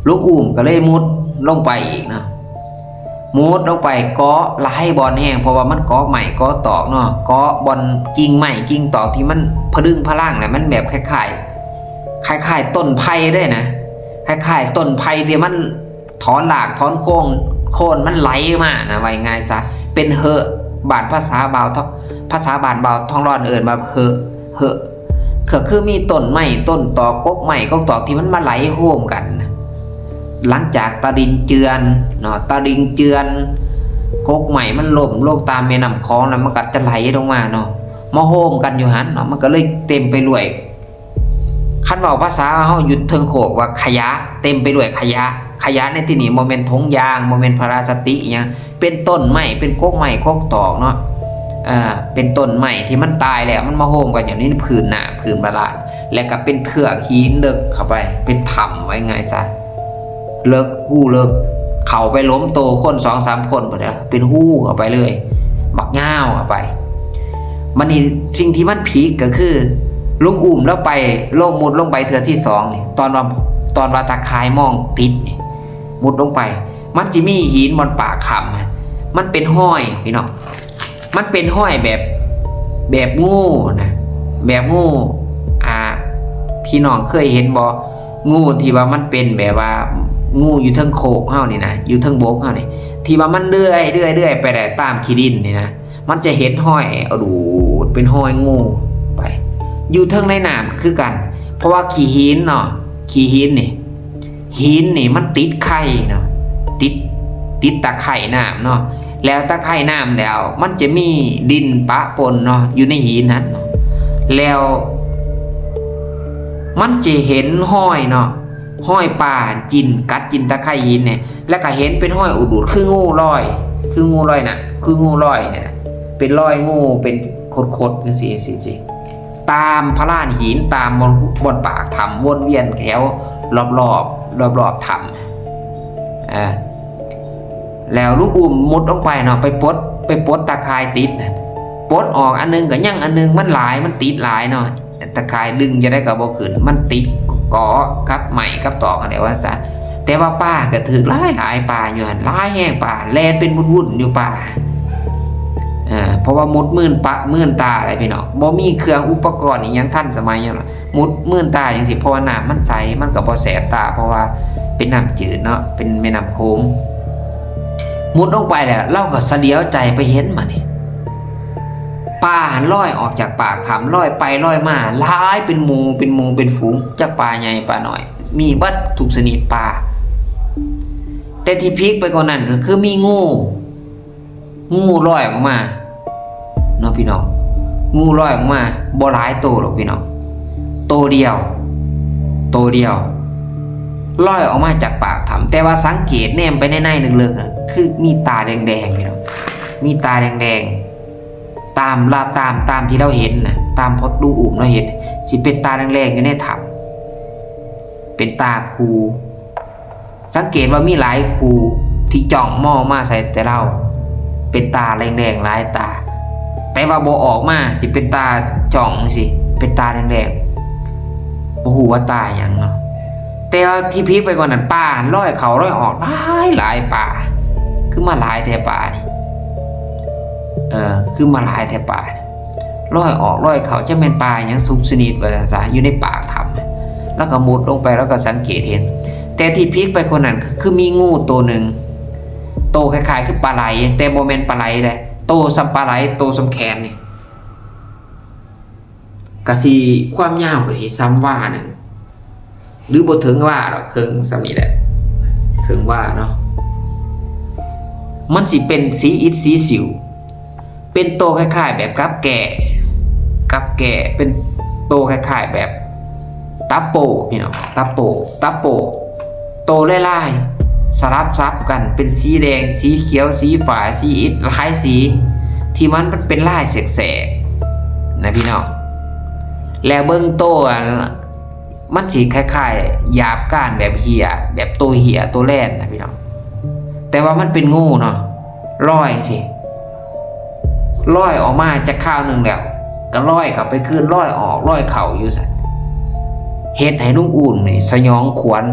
ລຸງອູ້ມກໍເລີຍມຸດລົງໄປອີກເນາະ ມຸດລົງໄປເກາະຫຼາຍບ່ອນແຮງ ເພາະວ່າມັນເກາະໄມ້ເກາະຕອກເນາະ ເກາະບ່ອນກິ່ງໄມ້ກິ່ງຕອກທີ່ມັນພະດຶງພະລັງນະ ມັນແບບຄ້າຍໆ ຄ້າຍໆຕົ້ນໄຜ່ເດ້ນະ ຄ້າຍໆຕົ້ນໄຜ່ທີ່ມັນຖອນລາກຖອນໂຄງ ໂຄນມັນໄຫຼມານະ ວ່າງ່າຍຊະ ເປັນເຫືອ ບ້ານພາສາບ່າວ ພາສາບ້ານບ່າວທອງດອນເອີ້ນວ່າເຫືອ ເຫືອ ກໍຄືມີຕົ້ນໄມ້ຕົ້ນຕອກ ກົກໄມ້ກົກຕອກທີ່ມັນມາໄຫຼໂຮມກັນ ຫຼັງຈາກຕາດິນເຈື່ອນເນາະ ຕາດິນເຈື່ອນ ກົກໄມ້ມັນລົ້ມລົງຕາມແມ່ນ້ຳຂອງ ແລ້ວມັນກໍຈະໄຫຼລົງມາເນາະ ມາໂຮມກັນຢູ່ຫັ້ນເນາະ ມັນກໍເລີຍເຕັມໄປດ້ວຍ ຄັນເວົ້າພາສາເຮົາຢູ່ເທິງໂຄກວ່າຂະຫຍະ ເຕັມໄປດ້ວຍຂະຫຍະ ຂະຫຍະໃນທີ່ນີ້ບໍ່ແມ່ນຖົງຢາງ ບໍ່ແມ່ນພາລາສະຕິອີ່ຫຍັງ ເປັນຕົ້ນໄມ້ ເປັນກົກໄມ້ກົກຕອກເນາະ ເອີ ເປັນຕົ້ນໄມ້ທີ່ມັນຕາຍແລ້ວ ມັນມາໂຮມກັນຢູ່ໃນພື້ນນ້ຳ ພື້ນບາດານ ແລ້ວກໍເປັນເທືອກຫີນເລິກເຂົ້າໄປ ເປັນຖ້ຳ ວ່າງ່າຍຊະ ເລິກ ຮູເລິກ ເຂົ້າໄປຫຼົມໂຕຄົນສອງສາມຄົນພຸ້ນເດີ ເປັນຮູເຂົ້າໄປເລີຍ ບັກຍາວເຂົ້າໄປ ບັດນີ້ສິ່ງທີ່ມັນພີກກໍຄື ລຸງອູ້ມລາວໄປ ລົງ ມຸດລົງໄປເທື່ອທີສອງນີ້ ຕອນວ່າ ຕອນວ່າຕາຂ່າຍມອງຕິດນີ້ ມຸດລົງໄປ ມັນຊິມີຫີນບ່ອນປາກຖ້ຳ ມັນເປັນຮອຍພີ່ນ້ອງ ມັນເປັນຮອຍແບບ ແບບງູນະ ແບບງູ ອ່າ ພີ່ນ້ອງເຄີຍເຫັນບໍ່? ງູທີ່ວ່າມັນເປັນແບບວ່າ ງູຢູ່ເທິງໂຄກເຮົານີ້ນະ ຢູ່ເທິງບົກເຮົານີ້ ທີ່ວ່າມັນເລື່ອຍ ເລື່ອຍ ເລື່ອຍໄປໄດ້ຕາມຂີ້ດິນນີ້ນະ ມັນຈະເຫັນຮອຍອະດູດ ເປັນຮອຍງູໄປ ຢູ່ເທິງໃນນ້ຳຄືກັນ ເພາະວ່າຂີ້ຫີນເນາະ ຂີ້ຫີນນີ້ ຫີນນີ້ມັນຕິດໄຄເນາະ ຕິດ ຕິດຕາໄຄນ້ຳເນາະ ແລ້ວຕາໄຄນ້ຳແລ້ວ ມັນຈະມີດິນປະປົນເນາະ ຢູ່ໃນຫີນຫັ້ນ ແລ້ວ ມັນຈະເຫັນຮອຍເນາະ ຮອຍປາຈິ້ນ ກັດຈິ້ນຕາໄຄຫີນນີ້ ແລ້ວກໍເຫັນເປັນຮອຍອູດໆ ຄືງູລອຍ ຄືງູລອຍນະ ຄືງູລອຍນີ້ນະ ເປັນລອຍງູ ເປັນຂົດໆ ຈັ່ງຊີ້ ຈັ່ງຊີ້ ຕາມພະລານຫີນ ຕາມບ່ອນ ບ່ອນປາກຖ້ຳ ວົນວຽນແຖວລອບໆ ລອບໆຖ້ຳ ເອີ ແລ້ວລຸງອຸ້ມມຸດລົງໄປເນາະ ໄປປົດ ໄປປົດຕາຂ່າຍຕິດ ປົດອອກອັນໜຶ່ງກໍຍັງອັນໜຶ່ງ ມັນຫຼາຍ ມັນຕິດຫຼາຍເນາະ ຕາຂ່າຍດຶງຈັ່ງໃດກໍບໍ່ຂຶ້ນ ມັນຕິດເກາະກັບໄມ້ກັບຕອກຫັ້ນແຫຼະວ່າຊັ້ນ. ແຕ່ວ່າປາກໍຖືກຫຼາຍໆ ປາຢູ່ຫັ້ນຫຼາຍແຮງ ປາແລ່ນເປັນວຸ້ນໆຢູ່ປ່າ ເອີ ເພາະວ່າມຸດມື່ນປະ ມື່ນຕາແຫຼະພີ່ນ້ອງ ບໍ່ມີເຄື່ອງອຸປະກອນອີ່ຫຍັງທັນສະໄໝຫຍັງ ມຸດມື່ນຕາຈັ່ງຊີ້ ເພາະວ່ານ້ຳມັນໃສ ມັນກໍບໍ່ແສບຕາ ເພາະວ່າເປັນນ້ຳຈືດເນາະ ເປັນແມ່ນ້ຳໂຂງ. ມຸດລົງໄປແລ້ວ ລາວກໍສະຫຼຽວໃຈໄປເຫັນບາດນີ້ ປາຫັ້ນລອຍອອກຈາກປາກຖ້ຳ ລອຍໄປລອຍມາ ຫຼາຍເປັນໝູ່ ເປັນໝູ່ເປັນຝູງ ຈັກປາໃຫຍ່ປານ້ອຍ ມີເບິດທຸກຊະນິດປາ. ແຕ່ທີ່ພິກໄປກວ່ານັ້ນກໍຄືມີງູ ງູລອຍອອກມາເນາະພີ່ນ້ອງ ງູລອຍອອກມາ ບໍ່ຫຼາຍໂຕດອກພີ່ນ້ອງ ໂຕດຽວ ໂຕດຽວ ລອຍອອກມາຈາກປາກຖ້ຳ ແຕ່ວ່າສັງເກດແນມໄປໃນໃນເລິກໆ ຄືມີຕາແດງໆ ພີ່ນ້ອງ ມີຕາແດງໆ ຕາມລາ ຕາມ ຕາມທີ່ລາວເຫັນນະ ຕາມພໍ່ຕູ້ອຸ້ມລາວເຫັນ ຊິເປັນຕາແດງໆ ຢູ່ໃນຖ້ຳ ເປັນຕາຄູ່ ສັງເກດວ່າມີຫຼາຍຄູ່ທີ່ຈ້ອງມອງມາໃສ່ແຕ່ລາວ ເປັນຕາແດງໆຫຼາຍຕາ ແຕ່ວ່າບໍ່ອອກມາ ຊິເປັນຕາຈ້ອງຈັ່ງຊີ້ ເປັນຕາແດງໆ ບໍ່ຮູ້ວ່າຕາຫຍັງເນາະ. ແຕ່ວ່າທີ່ພິກໄປກວ່ານັ້ນ ປາຫັ້ນລອຍເຂົ້າລອຍອອກຫຼາຍໆ ປາ ຄືມາຫຼາຍແທ້ປານີ້ ເອີ ຄືມາຫຼາຍແທ້ປານີ້ ລອຍອອກລອຍເຂົ້າ ຈັກແມ່ນປາຫຍັງສຸກຊະນິດວ່າຊັ້ນຊະ ຢູ່ໃນປາກຖ້ຳ ແລ້ວກໍມຸດລົງໄປ ແລ້ວກໍສັງເກດເຫັນ. ແຕ່ທີ່ພິກໄປກວ່ານັ້ນ ຄືມີງູໂຕໜຶ່ງ ໂຕຄ້າຍໆຄືປາໄຫຼ ແຕ່ບໍ່ແມ່ນປາໄຫຼເດ້ ໂຕສ່ຳປາໄຫຼ ໂຕສ່ຳແຂນນີ້ ກະຊິ ຄວາມຍາວກະຊິສ່ຳວາໜຶ່ງ ຫຼືບໍ່ເຖິງວາດອກ ເຄິ່ງສ່ຳນີ້ແຫຼະ ເຄິ່ງວາເນາະ. ມັນຊິເປັນສີອິດສີສິວ ເປັນໂຕຄ້າຍໆແບບກັບແກ້ ກັບແກ້ ເປັນໂຕຄ້າຍໆແບບຕາໂປ້ພີ່ນ້ອງ ຕາໂປ້ ຕາໂປ້ ໂຕຫຼາຍໆ ສະຫຼັບສັບກັນ ເປັນສີແດງ ສີຂຽວ ສີຟ້າ ສີອິດ ຫຼາຍສີ ທີ່ມັນເປັນລາຍແສກໆ ນະພີ່ນ້ອງ. ແລ້ວເບິ່ງໂຕ ອັນ ມັນຊິຄ້າຍໆຢາບການແບບເຫ້ຍ ແບບໂຕເຫ້ຍໂຕແລ່ນນະພີ່ນ້ອງ ແຕ່ວ່າມັນເປັນງູເນາະ ລອຍຈັ່ງຊີ້ ລອຍອອກມາຈັກຄາວໜຶ່ງແລ້ວ ກໍລອຍເຂົ້າໄປຄືນ ລອຍອອກລອຍເຂົ້າຢູ່ຊັ້ນ ເຮັດໃຫ້ລຸງອູ້ມນີ້ສະຫຍອງຂວັນ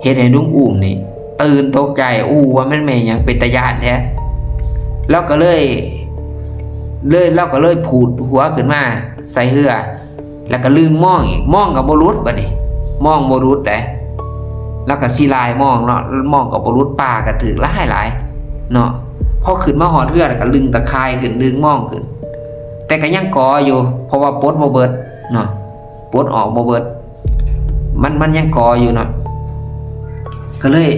ເຮັດໃຫ້ລຸງອູ້ມນີ້ຕື່ນຕົກໃຈ ອູ້ ວ່າແມ່ນແມ່ນຫຍັງ ເປັນຕາຢ້ານແທ້. ລາວກໍເລີຍ ເລີຍ ລາວກໍເລີຍຜູດຫົວຂຶ້ນມາໃສ່ເຮືອ ແລ້ວກໍລຶ້ງມອງອີກ ມອງກໍບໍ່ຫຼຸດບາດນີ້ ມອງບໍ່ຫຼຸດເດ້ ແລ້ວກໍຊິລາຍມອງເນາະ ມອງກໍບໍ່ຫຼຸດ ປາກໍຖືກຫຼາຍໆເນາະ. ພໍຂຶ້ນມາຮອດເຮືອ ແລ້ວກໍດຶງຕາຂ່າຍຂຶ້ນ ດຶງມອງຂຶ້ນ ແຕ່ກໍຍັງກໍຢູ່ ເພາະວ່າປົດບໍ່ເບິດເນາະ ປົດອອກບໍ່ເບິດ ມັນ ມັນຍັງກໍຢູ່ເນາະ. ກໍເລີຍ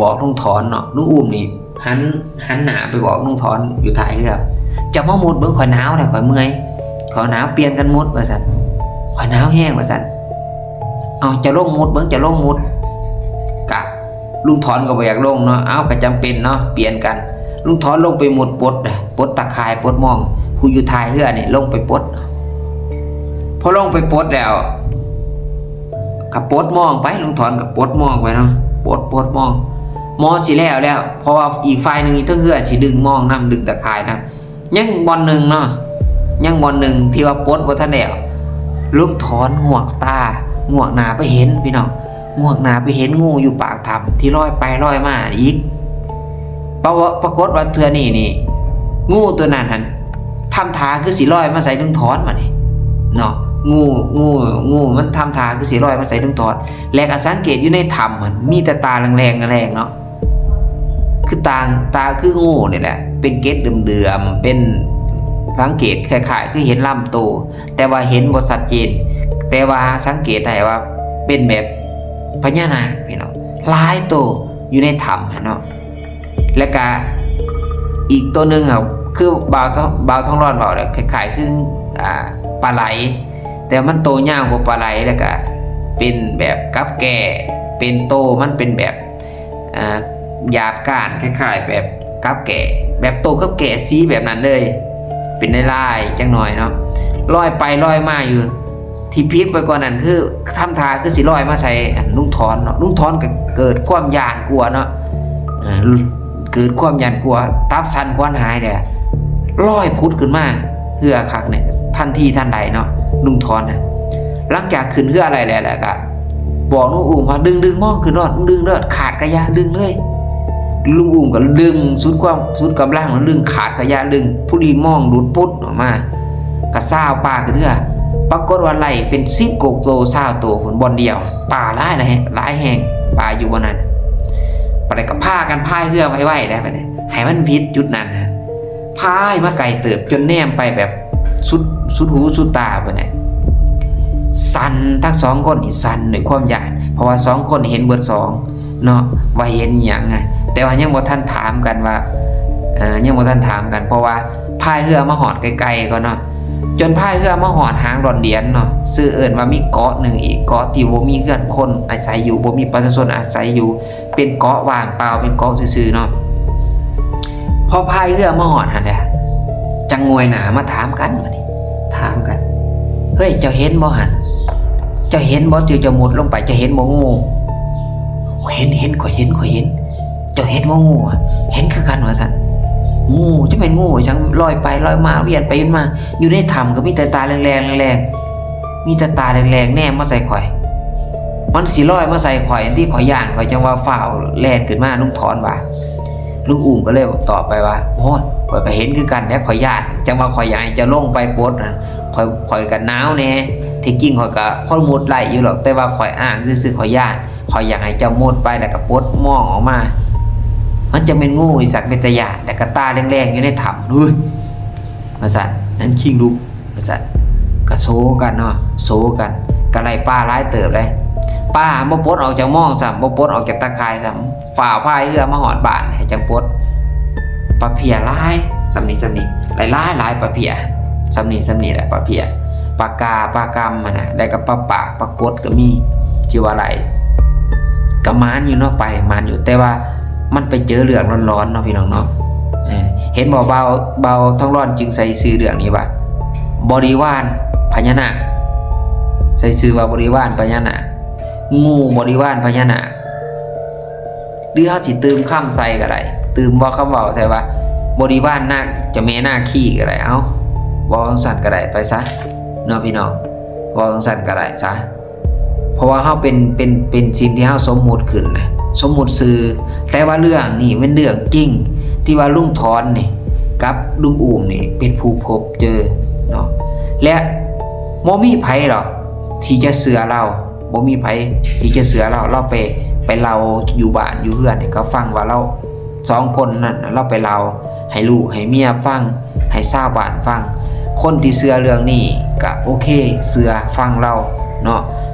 ບອກລຸງຖອນເນາະ ລຸງອູ້ມນີ້ ຫັນ ຫັນໜ້າໄປບອກລຸງຖອນຢູ່ທ້າຍເຮືອ ເຈົ້າມາມຸດເບິ່ງ ຂ້ອຍໜາວແລ້ວ ຂ້ອຍເມື່ອຍ ຂ້ອຍໜາວ ປ່ຽນກັນມຸດ ວ່າຊັ້ນ ຂ້ອຍໜາວແຮງ ວ່າຊັ້ນ. ເອົາ ເຈົ້າລົງມຸດເບິ່ງ ເຈົ້າລົງມຸດ ກະລຸງຖອນກໍບໍ່ຢາກລົງເນາະ ເອົາ ກໍຈຳເປັນເນາະ ປ່ຽນກັນ ລຸງຖອນລົງໄປມຸດປົດ ປົດຕາຂ່າຍ ປົດມອງ ຜູ້ຢູ່ທ້າຍເຮືອນີ້ລົງໄປປົດ. ພໍລົງໄປປົດແລ້ວ ກໍປົດມອງໄປ ລຸງຖອນກໍປົດມອງໄປເນາະ ປົດ ປົດມອງ ໝໍຊິແລ້ວແລ້ວ ເພາະວ່າອີກຝ່າຍໜຶ່ງຢູ່ເທິງເຮືອຊິດຶງມອງນຳ ດຶງຕາຂ່າຍນຳ ຍັງບ່ອນໜຶ່ງເນາະ ຍັງບ່ອນໜຶ່ງທີ່ວ່າປົດບໍ່ທັນແລ້ວ ລຸງຖອນງວກຕາ ງວກໜ້າໄປເຫັນ ພີ່ນ້ອງ ງວກໜ້າໄປເຫັນງູຢູ່ປາກຖ້ຳທີ່ລອຍໄປລອຍມາອີກ. ປາ ປາກົດວ່າເທື່ອນີ້ນີ້ ງູຕົວນັ້ນຫັ້ນ ທຳທ່າຄືຊິລອຍມາໃສ່ລຸງຖອນບາດນີ້ເນາະ ງູ ງູ ງູມັນທຳທ່າຄືຊິລອຍມາໃສ່ລຸງຖອນ ແລະກໍສັງເກດຢູ່ໃນຖ້ຳຫັ້ນ ມີແຕ່ຕາແລງໆ ແລງໆເນາະ ຄືຕ່າງ ຕາຄືງູນີ້ແຫຼະ ເປັນເກັດເຫຼື້ອມໆ ເປັນ ສັງເກດຄ້າຍໆຄືເຫັນລຳໂຕ ແຕ່ວ່າເຫັນບໍ່ຊັດເຈນ ແຕ່ວ່າສັງເກດໄດ້ວ່າເປັນແບບພະຍານາກ ພີ່ນ້ອງ ຫຼາຍໂຕຢູ່ໃນຖ້ຳຫັ້ນເນາະ. ແລ້ວກະອີກໂຕໜຶ່ງ ຄືບ່າວ ບ່າວທອງຫຼອນເວົ້າແຫຼະ ຄ້າຍໆຄື ອ່າ ປາໄຫຼ ແຕ່ມັນໂຕຍາວກວ່າປາໄຫຼ ແລ້ວກະ ເປັນແບບກັບແກ້ ເປັນໂຕມັນເປັນແບບ ອ່າ ຫຍາບກ້ານ ຄ້າຍໆແບບກັບແກ້ ແບບໂຕກັບແກ້ສີແບບນັ້ນເລີຍ ເປັນລາຍໆຈັກໜ່ອຍເນາະ ລອຍໄປລອຍມາຢູ່. ທີ່ພິກໄປກວ່ານັ້ນຄື ທຳທ່າຄືຊິລອຍມາໃສ່ ອັນ ລຸງຖອນເນາະ ລຸງຖອນກໍເກີດຄວາມຢ້ານກົວເນາະ ເອີ ເກີດຄວາມຢ້ານກົວ ຕັບສັ່ນຂວັນຫາຍເດ້ ລອຍຜຸດຂຶ້ນມາເຮືອຄັກນີ້ ທັນທີທັນໃດເນາະ ລຸງຖອນນະ. ຫຼັງຈາກຂຶ້ນເຮືອໄດ້ແລ້ວ ແລ້ວກໍບອກລຸງອຸ້ມວ່າ ດຶງ ດຶງມອງຂຶ້ນໂລດ ດຶງໂລດ ຂາດກະຢ່າ ດຶງເລີຍ. ລຸງອຸ້ມກໍດຶງສຸດຄວາມ ສຸດກຳລັງ ດຶງຂາດກະຢ່າ ດຶງ ຜູ້ດີມອງຫຼຸດປຸດອອກມາ ກະຊາວປາຂຶ້ນເຮືອ ປາກົດວ່າໄລ່ເປັນສິບກວ່າໂຕ ຊາວໂຕພຸ້ນ ບ່ອນດຽວ ປາຫຼາຍ ຫຼາຍແຮງ ປາຢູ່ບ່ອນນັ້ນ. ບາດນີ້ກໍພາກັນພາຍເຮືອໄວໆ ໄດ້ ບາດນີ້ ໃຫ້ມັນວິດຈຸດນັ້ນ ພາຍມາໄກເຕີບ ຈົນແນມໄປແບບສຸດ ສຸດຫູສຸດຕາພຸ້ນແຫຼະ ສັ່ນ ທັງສອງຄົນນີ້ສັ່ນດ້ວຍຄວາມຢ້ານ ເພາະວ່າສອງຄົນເຫັນເບິດສອງ ເນາະ ວ່າເຫັນຫຍັງ ແຕ່ວ່າຍັງບໍ່ທັນຖາມກັນວ່າ ເອີ ຍັງບໍ່ທັນຖາມກັນ ເພາະວ່າພາຍເຮືອມາຮອດໄກໆກ່ອນເນາະ ຈົນພາຍເຮືອມາຮອດຫາງດອນດຽນເນາະ ຊື່ເອີ້ນວ່າມີເກາະໜຶ່ງອີກ ເກາະທີ່ບໍ່ມີເຮືອນຄົນອາໄສຢູ່ ບໍ່ມີປະຊາຊົນອາໄສຢູ່ ເປັນເກາະວ່າງເປົ່າ ເປັນເກາະຊື່ໆເນາະ. ພໍພາຍເຮືອມາຮອດຫັ້ນແຫຼະ ຈັ່ງງວຍໜ້າມາຖາມກັນ ບາດນີ້ ຖາມກັນ ເຮີ້ຍ ເຈົ້າເຫັນບໍ່ຫັ້ນ? ເຈົ້າເຫັນບໍ່? ທີ່ເຈົ້າມຸດລົງໄປ ເຈົ້າເຫັນບໍ່ງູ? ເຫັນ ເຫັນ ຂ້ອຍເຫັນ ຂ້ອຍເຫັນ. ເຈົ້າເຫັນບໍ່ງູ? ເຫັນຄືກັນ ວ່າຊັ້ນ. ງູ? ຈະແມ່ນງູຫຍັງ ລອຍໄປລອຍມາ ວຽນໄປວຽນມາ ຢູ່ໃນຖ້ຳກໍມີແຕ່ຕາແລງໆ ແລງໆ ມີແຕ່ຕາແລງໆ ແນມມາໃສ່ຂ້ອຍ ມັນຊິລອຍມາໃສ່ຂ້ອຍ ອັນທີ່ຂ້ອຍຢ້ານ ຂ້ອຍຈັ່ງວ່າຟ້າວແລ່ນຂຶ້ນມາ. ລຸງຖອນວ່າ ລຸງອຸ້ມກໍເລີຍຕອບໄປວ່າ ໂອ້ຍ ຂ້ອຍກໍເຫັນຄືກັນແຫຼະ ຂ້ອຍຢ້ານ ຈັ່ງວ່າຂ້ອຍຢາກໃຫ້ເຈົ້າລົງໄປປົດນະ ຂ້ອຍ ຂ້ອຍກໍໜາວແດ່ ທີ່ຈິງຂ້ອຍກໍພໍມຸດໄດ້ຢູ່ດອກ ແຕ່ວ່າຂ້ອຍອ້າງຊື່ໆ ຂ້ອຍຢ້ານ ຂ້ອຍຢາກໃຫ້ເຈົ້າມຸດໄປ ແລ້ວກໍປົດມອງອອກມາ ມັນຈະແມ່ນງູອີກສັກ ເປັນຕາຢ້ານ ແລ້ວກໍຕາແລງໆ ຢູ່ໃນຖ້ຳ ເຮີ້ຍ ວ່າຊັ້ນ ນາງຄິງລຸກ ວ່າຊັ້ນ ກະໂຊກັນເນາະ ໂຊກັນ ກະໄລ່ປາຫຼາຍເຕີບເລີຍ ປາບໍ່ປົດອອກຈາກມອງຊ້ຳ ບໍ່ປົດອອກຈາກຕາຂ່າຍຊ້ຳ ຟ້າວພາຍເຮືອມາຮອດບ້ານໃຫ້ຈັ່ງປົດ ປາເພຍຫຼາຍ ສ່ຳນີ້ ສ່ຳນີ້ ຫຼາຍໆ ປາເພຍ ສ່ຳນີ້ ສ່ຳນີ້ແຫຼະ ປາເພຍ ປາກາ ປາກຳຫັ້ນນະ ແລ້ວກໍປາປາກ ປາກົດກໍມີ ທີ່ວ່າໄລ່ ກໍໝານຢູ່ເນາະ ໄປໝານຢູ່ ແຕ່ວ່າ ມັນໄປເຈີເລື່ອງຫຼອນໆເນາະ ພີ່ນ້ອງເນາະ ເອີ ເຫັນບໍ່ ບ່າວ ບ່າວທອງຫຼອນຈຶ່ງໃສ່ຊື່ເລື່ອງນີ້ວ່າ ບໍລິວານພະຍານາກ ໃສ່ຊື່ວ່າບໍລິວານພະຍານາກ ງູບໍລິວານພະຍານາກ ຫຼືເຮົາຊິຕື່ມຄຳໃສ່ກໍໄດ້ ຕື່ມເວົ້າຄຳເວົ້າໃສ່ວ່າ ບໍລິວານນາ ເຈົ້າແມ່ນາຄີກໍໄດ້ ເອົ້າ ເວົ້າຈັ່ງຊັ້ນກໍໄດ້ໄປຊະເນາະ ພີ່ນ້ອງ ເວົ້າຈັ່ງຊັ້ນກໍໄດ້ຊະ. ເພາະວ່າເຮົາເປັນ ເປັນ ເປັນສິ່ງທີ່ເຮົາສົມມຸດຂຶ້ນນະ ສົມມຸດຊື່ ແຕ່ວ່າເລື່ອງນີ້ແມ່ນເລື່ອງຈິງ ທີ່ວ່າລຸງຖອນນີ້ກັບລຸງອູ້ມນີ້ເປັນຜູ້ພົບເຈີເນາະ ແລະ ບໍ່ມີໃຜດອກທີ່ຈະເຊື່ອລາວ ບໍ່ມີໃຜທີ່ຈະເຊື່ອລາວ ລາວໄປ ໄປເລົ່າຢູ່ບ້ານຢູ່ເຮືອນໃຫ້ເຂົາຟັງວ່າລາວ ສອງຄົນນັ້ນລາວໄປເລົ່າໃຫ້ລູກໃຫ້ເມຍຟັງ ໃຫ້ຊາວບ້ານຟັງ ຄົນທີ່ເຊື່ອເລື່ອງນີ້ກະໂອເຄ ເຊື່ອຟັງລາວເນາະ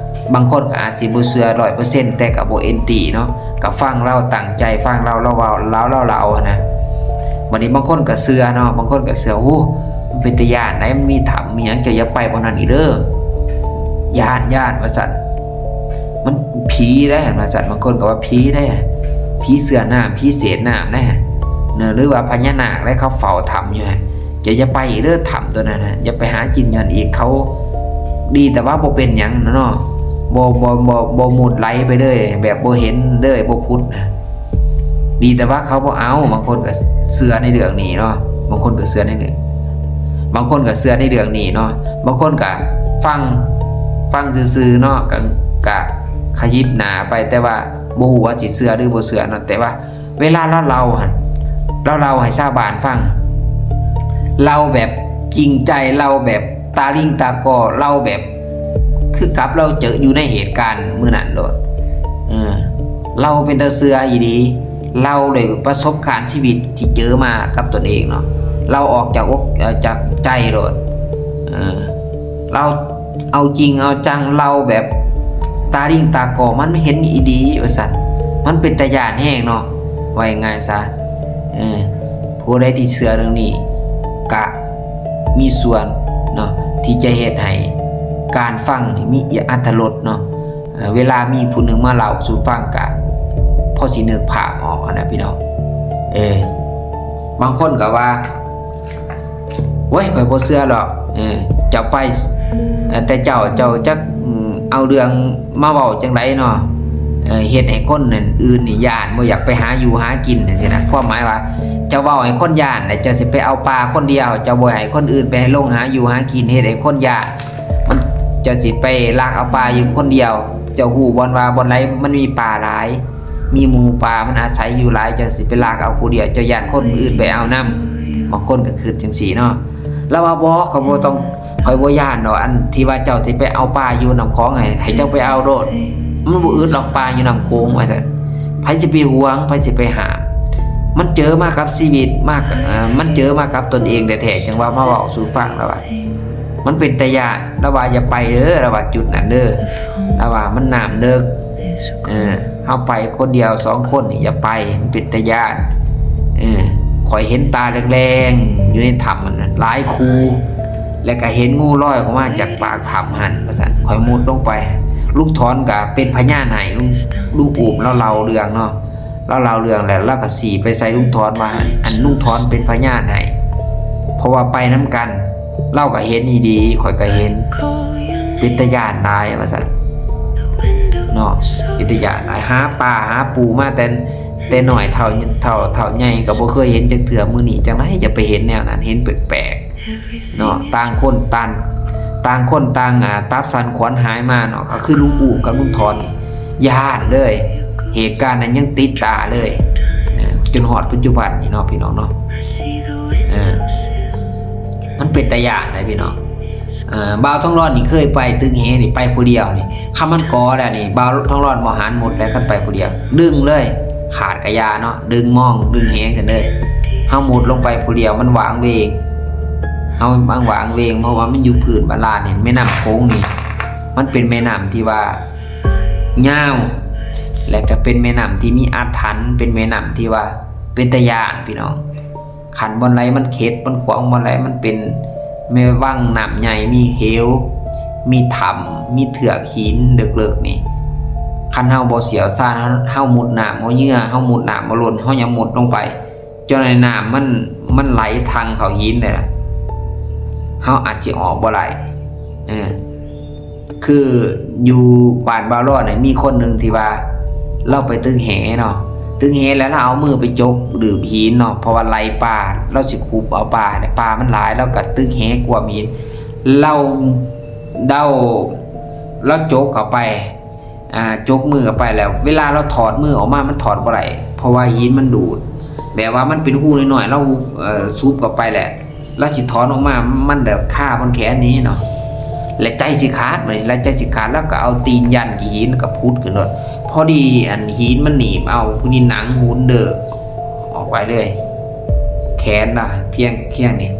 ບາງຄົນກະອາດຊິບໍ່ເຊື່ອຮ້ອຍເປີເຊັນ ແຕ່ກະບໍ່ແອນຕີເນາະ ກະຟັງລາວ ຕັ້ງໃຈຟັງລາວ ລາວເວົ້າ ລາວ ລາວເລົ່າຫັ້ນນະ ບາດນີ້ບາງຄົນກະເຊື່ອເນາະ ບາງຄົນກະເຊື່ອ ໂອ້ ມັນເປັນຕາຢ້ານໃດ໋ ມັນມີຖ້ຳມີຫຍັງ ເຈົ້າຢ່າໄປບ່ອນນັ້ນອີກເດີ ຢ້ານ ຢ້ານ ວ່າຊັ້ນ ມັນຜີໄດ໋ ວ່າຊັ້ນ ບາງຄົນກໍວ່າຜີໄດ໋ ຜີເຊື້ອນ້ຳ ຜີເສດນ້ຳໄດ໋ ເນາະ ຫຼືວ່າພະຍານາກໄດ໋ ເຂົາເຝົ້າຖ້ຳຢູ່ຫັ້ນ ເຈົ້າຢ່າໄປອີກເດີ ຖ້ຳຕົວນັ້ນນະ ຢ່າໄປຫາກິນຢູ່ຫັ້ນອີກ ເຂົາ ດີແຕ່ວ່າບໍ່ເປັນຫຍັງເນາະ ບໍ່ ບໍ່ ບໍ່ ບໍ່ມຸດໄຫຼໄປເລີຍ ແບບບໍ່ເຫັນເລີຍ ບໍ່ຜຸດນະ ດີແຕ່ວ່າເຂົາບໍ່ເອົາ ບາງຄົນກໍເຊື່ອໃນເລື່ອງນີ້ເນາະ ບາງຄົນກໍເຊື່ອໃນເລື່ອງ ບາງຄົນກໍເຊື່ອໃນເລື່ອງນີ້ເນາະ ບາງຄົນກໍຟັງ ຟັງຊື່ໆເນາະ ກໍ ກໍຂະຫຍິບໜ້າໄປ ແຕ່ວ່າບໍ່ຮູ້ວ່າຊິເຊື່ອຫຼືບໍ່ເຊື່ອເນາະ ແຕ່ວ່າເວລາລາວເລົ່າຫັ້ນ ລາວເລົ່າໃຫ້ຊາວບ້ານຟັງ ເລົ່າແບບຈິງໃຈ ເລົ່າແບບຕາລິງຕາກໍ ເລົ່າແບບ ຄືກັບລາວເຈີຢູ່ໃນເຫດການມື້ນັ້ນໂລດ ເອີ ລາວເປັນຕາເຊື່ອອີ່ຫຼີ ລາວດ້ວຍປະສົບການຊີວິດທີ່ເຈີມາກັບຕົນເອງເນາະ ລາວອອກຈາກອົກ ເອີ ຈາກໃຈໂລດ ເອີ ລາວເອົາຈິງເອົາຈັງ ລາວແບບຕາລິງຕາກໍ ມັນເຫັນອີ່ຫຼີວ່າຊັ້ນ ມັນເປັນຕາຢ້ານແຮງເນາະ ເວົ້າງ່າຍໆຊະ ເອີ ຜູ້ໃດທີ່ເຊື່ອເລື່ອງນີ້ກະ ມີສ່ວນເນາະ ທີ່ຈະເຮັດໃຫ້ການຟັງນີ້ມີອັດຖະລົດເນາະ ເວລາມີຜູ້ໜຶ່ງມາເລົ່າສູ່ຟັງກະພໍຊິນຶກພາບອອກຫັ້ນນະພີ່ນ້ອງ. ເອີ ບາງຄົນກໍວ່າ ໂອ້ຍ ຂ້ອຍບໍ່ເຊື່ອດອກ ເອີ ເຈົ້າໄປ ເອີ ແຕ່ເຈົ້າ ເຈົ້າຈັກ ເອົາເລື່ອງມາເວົ້າຈັ່ງໃດເນາະ ເອີ ເຮັດໃຫ້ຄົນນັ້ນອື່ນນີ້ຢ້ານ ບໍ່ຢາກໄປຫາຢູ່ຫາກິນຈັ່ງຊີ້ນະ. ຄວາມໝາຍວ່າ ເຈົ້າເວົ້າໃຫ້ຄົນຢ້ານ ແລ້ວເຈົ້າຊິໄປເອົາປ່າຄົນດຽວ ເຈົ້າບໍ່ໃຫ້ຄົນອື່ນໄປລົງຫາຢູ່ຫາກິນ ເຮັດໃຫ້ຄົນຢ້ານ ມັນ ເຈົ້າຊິໄປລັກເອົາປ່າຢູ່ຄົນດຽວ ເຈົ້າຮູ້ບໍ່ວ່າບ່ອນໃດມັນມີປ່າຫຼາຍ ມີໝູ່ປ່າມັນອາໄສຢູ່ຫຼາຍ ເຈົ້າຊິໄປລັກເອົາຜູ້ດຽວ ເຈົ້າຢ້ານຄົນອື່ນໄປເອົານຳ. ບາງຄົນກໍຄິດຈັ່ງຊີ້ເນາະ. ລາວວ່າ ບໍ່ ຂ້ອຍບໍ່ຕ້ອງ ຂ້ອຍບໍ່ຢ້ານດອກ ອັນທີ່ວ່າເຈົ້າຊິໄປເອົາປ່າຢູ່ນ້ຳຂອງ ໃຫ້ ໃຫ້ເຈົ້າໄປເອົາໂລດ ມັນບໍ່ອຶດດອກ ປ່າຢູ່ນ້ຳໂຂງ ວ່າຊັ້ນ. ໃຜຊິໄປຫວງ ໃຜຊິໄປຫ້າມ? ມັນເຈີມາກັບຊີວິດ ມາ ເອີ ມັນເຈີມາກັບຕົນເອງແທ້ໆ ຈັ່ງວ່າມາເວົ້າສູ່ຟັງ. ລາວວ່າ ມັນເປັນຕາຢ້ານ ລາວວ່າ ຢ່າໄປເດີ ລາວວ່າ ຈຸດນັ້ນເດີ ລາວວ່າ ມັນນ້ຳເລິກ ເອີ ເຮົາໄປຄົນດຽວສອງຄົນນີ້ຢ່າໄປ ມັນເປັນຕາຢ້ານ. ເອີ ຂ້ອຍເຫັນຕາແລງໆ ຢູ່ໃນຖ້ຳນັ້ນຫຼາຍຄູ່ ແລະກະເຫັນງູລອຍອອກມາຈາກປາກຖ້ຳຫັ້ນ ວ່າຊັ້ນ. ຂ້ອຍມຸດລົງໄປ ລຸງຖອນກະເປັນພະຍານໃຫ້ ລຸງ ລຸງອູ້ມລາວເລົ່າເລື່ອງເນາະ ລາວເລົ່າເລື່ອງແລ້ວ ລາວກໍຊີ້ໄປໃສ່ລຸງຖອນວ່າ ອັນ ລຸງຖອນເປັນພະຍານໃຫ້ ເພາະວ່າໄປນຳກັນ ລາວກໍເຫັນອີ່ຫຼີ ຂ້ອຍກໍເຫັນ ເປັນຕາຢ້ານຫຼາຍ ວ່າຊັ້ນເນາະ ເປັນຕາຢ້ານຫຼາຍ. ຫາປາຫາປູມາແຕ່ ແຕ່ນ້ອຍເທົ່າ ເທົ່າ ເທົ່າໃຫຍ່ກໍບໍ່ເຄີຍເຫັນຈັກເທື່ອ ມື້ນີ້ຈັ່ງໃດຈະໄປເຫັນແນວນັ້ນ ເຫັນແປກໆ ເນາະ. ຕ່າງຄົນຕ່າງ ຕ່າງຄົນຕ່າງ ອາ ຕັບສັ່ນຂວັນຫາຍມາເນາະ ກໍຄືລຸງອູ້ມກັບລຸງຖອນນີ້ ຢ້ານເລີຍ ເຫດການນັ້ນຍັງຕິດຕາເລີຍ ເອີ ຈົນຮອດປັດຈຸບັນນີ້ເນາະ ພີ່ນ້ອງເນາະ. ເອີ ມັນເປັນຕາຢ້ານໃດ໋ພີ່ນ້ອງ. ເອີ ບ່າວທອງຫຼອດນີ້ເຄີຍໄປຕຶກແຫນີ້ ໄປຜູ້ດຽວນີ້ ຄັນມັນກໍແລ້ວນີ້ ບ່າວທອງຫຼອດບໍ່ຫານມຸດແລ້ວ ຄັນໄປຜູ້ດຽວ ດຶງເລີຍ ຂາດກະຢ່າເນາະ ດຶງມອງດຶງແຫຂຶ້ນເລີຍ. ເຮົາມຸດລົງໄປຜູ້ດຽວ ມັນຫວ່າງເຫວ່ງ ເຮົາ ມັນຫວ່າງເຫວ່ງ ເພາະວ່າມັນຢູ່ພື້ນບາດານ. ເຫັນແມ່ນ້ຳໂຂງນີ້ ມັນເປັນແມ່ນ້ຳທີ່ວ່າຍາວ ແລະກະເປັນແມ່ນ້ຳທີ່ມີອາຖັນ ເປັນແມ່ນ້ຳທີ່ວ່າເປັນຕາຢ້ານ ພີ່ນ້ອງ. ຄັນບ່ອນໃດມັນເຂັດ ມັນຂວາງ ບ່ອນໃດມັນເປັນແມ່ວັງນ້ຳໃຫຍ່ ມີເຫວ ມີຖ້ຳ ມີເທືອກຫີນເລິກໆນີ້ ຄັນເຮົາບໍ່ຊ່ຽວຊານ ເຮົາ ເຮົາມຸດນ້ຳບໍ່ເຍືອ ເຮົາມຸດນ້ຳບໍ່ລົ້ນ ເຮົາຍັງມຸດລົງໄປ ຈົນໃຫ້ນ້ຳມັນ ມັນໄຫຼທັ່ງເຂົ້າຫີນເລີຍ ເຮົາອາດຊິອອກບໍ່ໄດ້. ເອີ ຄືຢູ່ບ້ານບ່າວຫຼອດນີ້ ມີຄົນໜຶ່ງທີ່ວ່າລາວໄປຕຶກແຫເນາະ ຕຶກແຫແລ້ວລາວເອົາມືໄປຈົກດື່ມຫີນເນາະ ເພາະວ່າໄລ່ປາ ລາວຊິຂຸບເອົາປາ ແຕ່ປາມັນຫຼາຍ ລາວກໍຕຶກແຫກວມຫີນ ລາວ ລາວ ລາວຈົກເຂົ້າໄປ ອ່າ ຈົກມືເຂົ້າໄປແລ້ວ ເວລາລາວຖອດມືອອກມາ ມັນຖອດບໍ່ໄດ້ ເພາະວ່າຫີນມັນດູດ ແບບວ່າມັນເປັນຮູນ້ອຍໆ ລາວ ເອີ ສູບເຂົ້າໄປແຫຼະ ລາວຊິຖອນອອກມາ ມັນແບບຄາບ່ອນແຂນນີ້ເນາະ ແລະໃຈຊິຂາດ ບາດນີ້ລະໃຈຊິຂາດ ລາວກໍເອົາຕີນຢັນຂີ້ຫີນ ແລ້ວກໍຜຸດຂຶ້ນໂລດ ພໍດີອັນຫີນມັນໜີບເອົາ ພໍດີໜັງຫຸ່ນເດີກອອກໄປເລີຍ ແຂນລະພຽງ ພຽງນີ້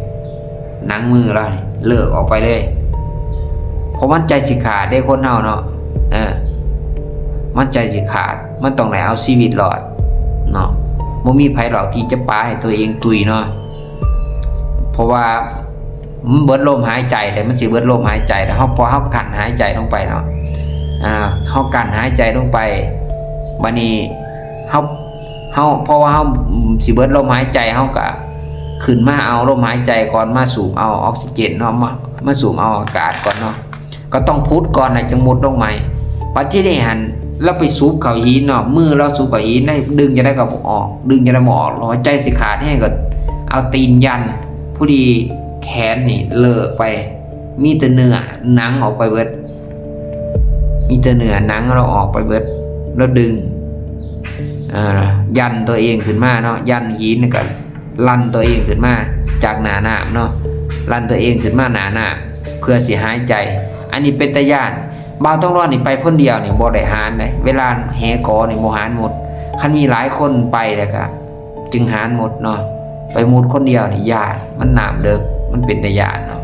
ໜັງມືລະນີ້ເລີກອອກໄປເລີຍ ເພາະມັນໃຈຊິຂາດເດ້ ຄົນເຮົາເນາະ ເອີ ມັນໃຈຊິຂາດ ມັນຕ້ອງໄດ້ເອົາຊີວິດລອດເນາະ ບໍ່ມີໃຜດອກທີ່ຈະປາໃຫ້ຕົວເອງຕຸຍເນາະ ເພາະວ່າມັນເບິດລົມຫາຍໃຈແລ້ວ ມັນຊິເບິດລົມຫາຍໃຈແລ້ວ ເຮົາ ພໍເຮົາກັ້ນຫາຍໃຈລົງໄປເນາະ ອ່າ ເຮົາກັ້ນຫາຍໃຈລົງໄປ ບາດນີ້ເຮົາ ເຮົາ ເພາະວ່າເຮົາຊິເບິດລົມຫາຍໃຈ ເຮົາກະຂຶ້ນມາເອົາລົມຫາຍໃຈກ່ອນ ມາສູບເອົາອອກຊີເຈນເນາະ ມາ ມາສູບເອົາອາກາດກ່ອນເນາະ ກໍຕ້ອງຜຸດກ່ອນ ແລ້ວຈຶ່ງມຸດລົງໃໝ່. ບັດທີນີ້ຫັ້ນ ລາວໄປສູບເຂົ້າຫີນເນາະ ມືລາວສູບເຂົ້າຫີນ ໄດ້ດຶງຈັ່ງໃດກໍບໍ່ອອກ ດຶງຈັ່ງໃດບໍ່ອອກ ແລ້ວໃຈຊິຂາດແຮງ ກໍເອົາຕີນຢັນ ພໍດີແຂນນີ້ເລີກໄປ ມີແຕ່ເນື້ອໜັງອອກໄປເບິດ ມີແຕ່ເນື້ອໜັງລາວອອກໄປເບິດ ລາວດຶງ ເອີ ຢັນຕົວເອງຂຶ້ນມາເນາະ ຢັນຫີນ ແລ້ວກໍ ລັນຕົວເອງຂຶ້ນມາຈາກໜ້ານ້ຳເນາະ ລັນຕົວເອງຂຶ້ນມາໜ້ານ້ຳ ເພື່ອຊິຫາຍໃຈ ອັນນີ້ເປັນຕາຢ້ານ. ບ່າວທອງຫຼອດນີ້ໄປຄົນດຽວນີ້ບໍ່ໄດ້ຫານເດ້ ເວລາແຫກໍນີ້ບໍ່ຫານມຸດ ຄັນມີຫຼາຍຄົນໄປແລ້ວກະຈຶ່ງຫານມຸດເນາະ ໄປມຸດຄົນດຽວນີ້ຢ້ານ ມັນນ້ຳເລິກ ມັນເປັນຕາຢ້ານເນາະ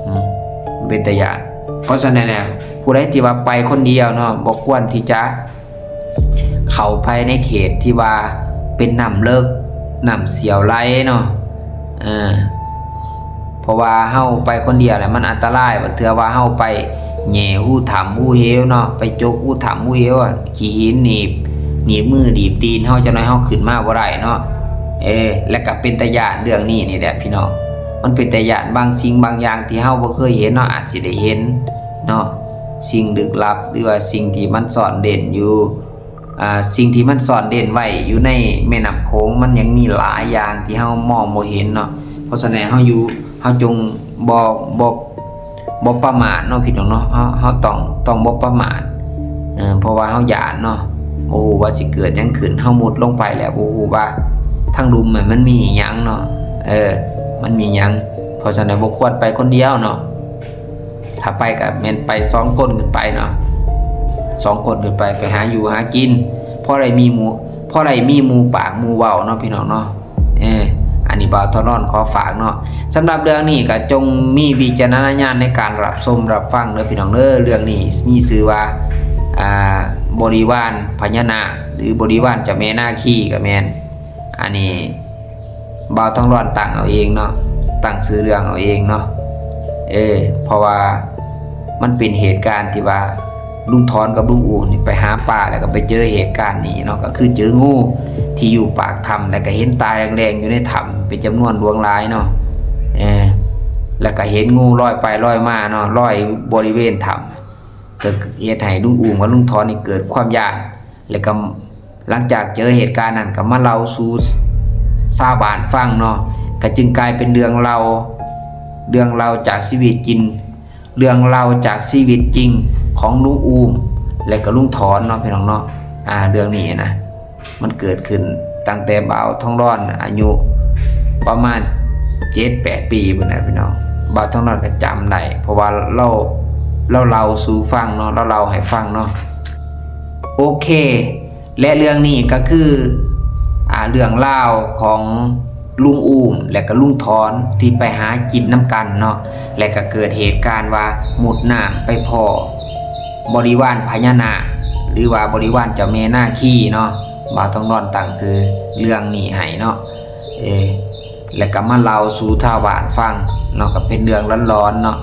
ອືມ ມັນເປັນຕາຢ້ານ. ເພາະສະນັ້ນແລ້ວ ຜູ້ໃດທີ່ວ່າໄປຄົນດຽວເນາະ ບໍ່ຄວນທີ່ຈະ ເຂົ້າໄປໃນເຂດທີ່ວ່າເປັນນ້ຳເລິກ ນ້ຳສຽວໄຫຼເນາະ ເອີ ເພາະວ່າເຮົາໄປຄົນດຽວແຫຼະ ມັນອັນຕະລາຍ ບາດເທື່ອວ່າເຮົາໄປ ແຫຍ່ຮູຖ້ຳຮູເຫວເນາະ ໄປຈົກຮູຖ້ຳຮູເຫວ ຂີ້ຫີນໜີບ ໜີບມືໜີບຕີນເຮົາ ຈັກໜ້ອຍເຮົາຂຶ້ນມາບໍ່ໄດ້ເນາະ. ເອີ ແລະກະເປັນຕາຢ້ານເລື່ອງນີ້ນີ້ແຫຼະພີ່ນ້ອງ ມັນເປັນຕາຢ້ານ ບາງສິ່ງບາງຢ່າງທີ່ເຮົາບໍ່ເຄີຍເຫັນເນາະ ອາດຊິໄດ້ເຫັນເນາະ ສິ່ງລຶກລັບ ຫຼືວ່າສິ່ງທີ່ມັນຊ່ອນເລນຢູ່ ອ່າ ສິ່ງທີ່ມັນຊ່ອນເລນໄວ້ຢູ່ໃນແມ່ນ້ຳໂຂງ ມັນຍັງມີຫຼາຍຢ່າງທີ່ເຮົາມອງບໍ່ເຫັນເນາະ. ເພາະສະນັ້ນເຮົາຢູ່ ເຮົາຈົ່ງບໍ່ ບໍ່ ບໍ່ປະໝາດເນາະພີ່ນ້ອງເນາະ ເຮົາ ເຮົາຕ້ອງ ຕ້ອງບໍ່ປະໝາດ ເອີ ເພາະວ່າເຮົາຢ້ານເນາະ ບໍ່ຮູ້ວ່າຊິເກີດຫຍັງຂຶ້ນ ເຮົາມຸດລົງໄປແລ້ວບໍ່ຮູ້ວ່າທາງລຸ່ມມັນ ມັນມີອີ່ຫຍັງເນາະ ເອີ ມັນມີຫຍັງ. ເພາະສະນັ້ນບໍ່ຄວນໄປຄົນດຽວເນາະ ຖ້າໄປກະແມ່ນໄປສອງຄົນຂຶ້ນໄປເນາະ ສອງຄົນຂຶ້ນໄປ ໄປຫາຢູ່ຫາກິນ ພໍໄດ້ມີໝູ່ ພໍໄດ້ມີໝູ່ປາກໝູ່ເວົ້າເນາະພີ່ນ້ອງເນາະ. ເອີ ອັນນີ້ບ່າວທອງລອນຂໍຝາກເນາະ ສຳລັບເລື່ອງນີ້ກະຈົ່ງມີວິຈາລະນະຍານໃນການຮັບຊົມຮັບຟັງເດີພີ່ນ້ອງເດີ. ເລື່ອງນີ້ມີຊື່ວ່າ ອ່າ ບໍລິວານພະຍານາກ ຫຼື ບໍລິວານເຈົ້າແມ່ນາຄີກະແມ່ນ ອັນນີ້ ບ່າວທອງລອນຕັ້ງເອົາເອງເນາະ ຕັ້ງຊື່ເລື່ອງເອົາເອງເນາະ ເອີ ເພາະວ່າມັນເປັນເຫດການທີ່ວ່າລຸງຖອນກັບລຸງອູ້ມນີ້ໄປຫາປາ ແລ້ວກໍໄປເຈີເຫດການນີ້ເນາະ ກໍຄືເຈີງູທີ່ຢູ່ປາກຖ້ຳ ແລ້ວກໍເຫັນຕາແດງໆຢູ່ໃນຖ້ຳເປັນຈຳນວນຫຼວງຫຼາຍເນາະ ເອີ ແລ້ວກໍເຫັນງູລອຍໄປລອຍມາເນາະ ລອຍບໍລິເວນຖ້ຳ ກໍເຮັດໃຫ້ລຸງອູ້ມກັບລຸງຖອນນີ້ເກີດຄວາມຢ້ານ ແລ້ວກໍ ຫຼັງຈາກເຈີເຫດການນັ້ນກໍມາເລົ່າສູ່ຊາວບ້ານຟັງເນາະ ກໍຈຶ່ງກາຍເປັນເລື່ອງເລົ່າ ເລື່ອງເລົ່າຈາກຊີວິດຈິງ ເລື່ອງເລົ່າຈາກຊີວິດຈິງຂອງລຸງອູ້ມ ແລະກໍລຸງຖອນເນາະພີ່ນ້ອງເນາະ. ອ່າ ເລື່ອງນີ້ນະ ມັນເກີດຂຶ້ນຕັ້ງແຕ່ບ່າວທອງລອນອາຍຸປະມານເຈັດແປດປີພຸ້ນນະພີ່ນ້ອງ. ບ່າວທອງລອນກໍຈຳໄດ້ ເພາະວ່າລາວ ລາວເລົ່າສູ່ຟັງເນາະ ລາວເລົ່າໃຫ້ຟັງເນາະ. ໂອເຄ ແລະເລື່ອງນີ້ກໍຄື ອ່າ ເລື່ອງລາວຂອງລຸງອູ້ມ ແລະກໍລຸງຖອນທີ່ໄປຫາກິນນຳກັນເນາະ ແລະກໍເກີດເຫດການວ່າມຸດນ້ຳໄປພໍ້ບໍລິວານພະຍານາກ ຫຼືວ່າບໍລິວານເຈົ້າແມ່ນາຄີເນາະ. ບ່າວທອງລອນຕັ້ງຊື່ເລື່ອງນີ້ໃຫ້ເນາະ ເອີ ແລະກໍມາເລົ່າສູ່ຊາວບ້ານຟັງເນາະ ກໍເປັນເລື່ອງຫຼອນໆເນາະ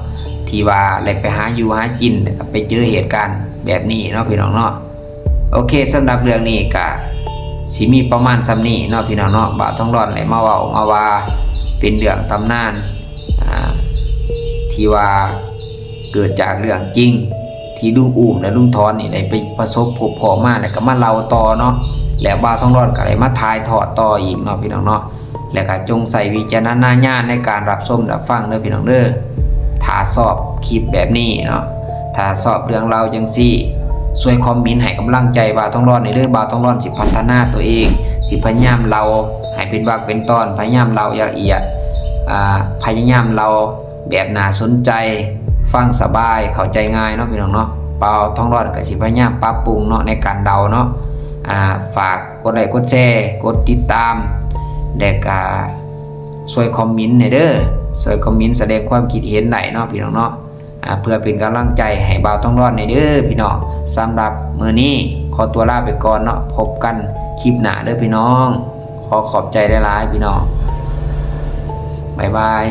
ທີ່ວ່າໄດ້ໄປຫາຢູ່ຫາກິນ ແລ້ວກໍໄປເຈີເຫດການແບບນີ້ເນາະພີ່ນ້ອງເນາະ. ໂອເຄ ສຳລັບເລື່ອງນີ້ກະຊິມີປະມານສ່ຳນີ້ເນາະພີ່ນ້ອງເນາະ. ບ່າວທອງລອນໄດ້ມາເວົ້າມາວ່າເປັນເລື່ອງຕຳນານ ອ່າ ທີ່ວ່າເກີດຈາກເລື່ອງຈິງ ທີ່ລຸງອູ້ມ ແລະ ລຸງຖອນນີ້ໄດ້ໄປປະສົບພົບພໍ້ມາ ແລ້ວກໍມາເລົ່າຕໍ່ເນາະ ແລ້ວບ່າວທອງລອນກໍໄດ້ມາຖ່າຍທອດຕໍ່ອີກເນາະພີ່ນ້ອງເນາະ. ແລ້ວກໍຈົ່ງໃຊ້ວິຈາລະນະຍານໃນການຮັບຊົມຮັບຟັງເດີພີ່ນ້ອງເດີ. ຖ້າຊອບຄລິບແບບນີ້ເນາະ ຖ້າຊອບເລື່ອງລາວຈັ່ງຊີ້ ຊ່ວຍຄອມເມັນໃຫ້ກຳລັງໃຈບ່າວທອງລອນແດ່ເດີ. ບ່າວທອງລອນຊິພັດທະນາຕົວເອງ ຊິພະຍາຍາມເລົ່າໃຫ້ເປັນວັກເປັນຕອນ ພະຍາຍາມເລົ່າລະອຽດ ອ່າ ພະຍາຍາມເລົ່າແບບໜ້າສົນໃຈ ຟັງສະບາຍ ເຂົ້າໃຈງ່າຍເນາະພີ່ນ້ອງເນາະ. ບ່າວທອງລອນກໍຊິພະຍາຍາມປັບປຸງເນາະ ໃນການເລົ່າເນາະ. ອ່າ ຝາກ ກົດໄລ້ກົດແຊ ກົດຕິດຕາມ ແລະກະຊ່ວຍຄອມເມັນແດ່ເດີ ຊ່ວຍຄອມເມັນສະແດງຄວາມຄິດເຫັນໄດ້ເນາະພີ່ນ້ອງເນາະ ອ່າ ເພື່ອເປັນກຳລັງໃຈໃຫ້ບ່າວທອງລອນແດ່ເດີພີ່ນ້ອງ. ສຳລັບມື້ນີ້ຂໍຕົວລາໄປກ່ອນເນາະ ພົບກັນຄລິບໜ້າເດີພີ່ນ້ອງ. ຂໍຂອບໃຈຫຼາຍໆພີ່ນ້ອງ ບາຍບາຍ.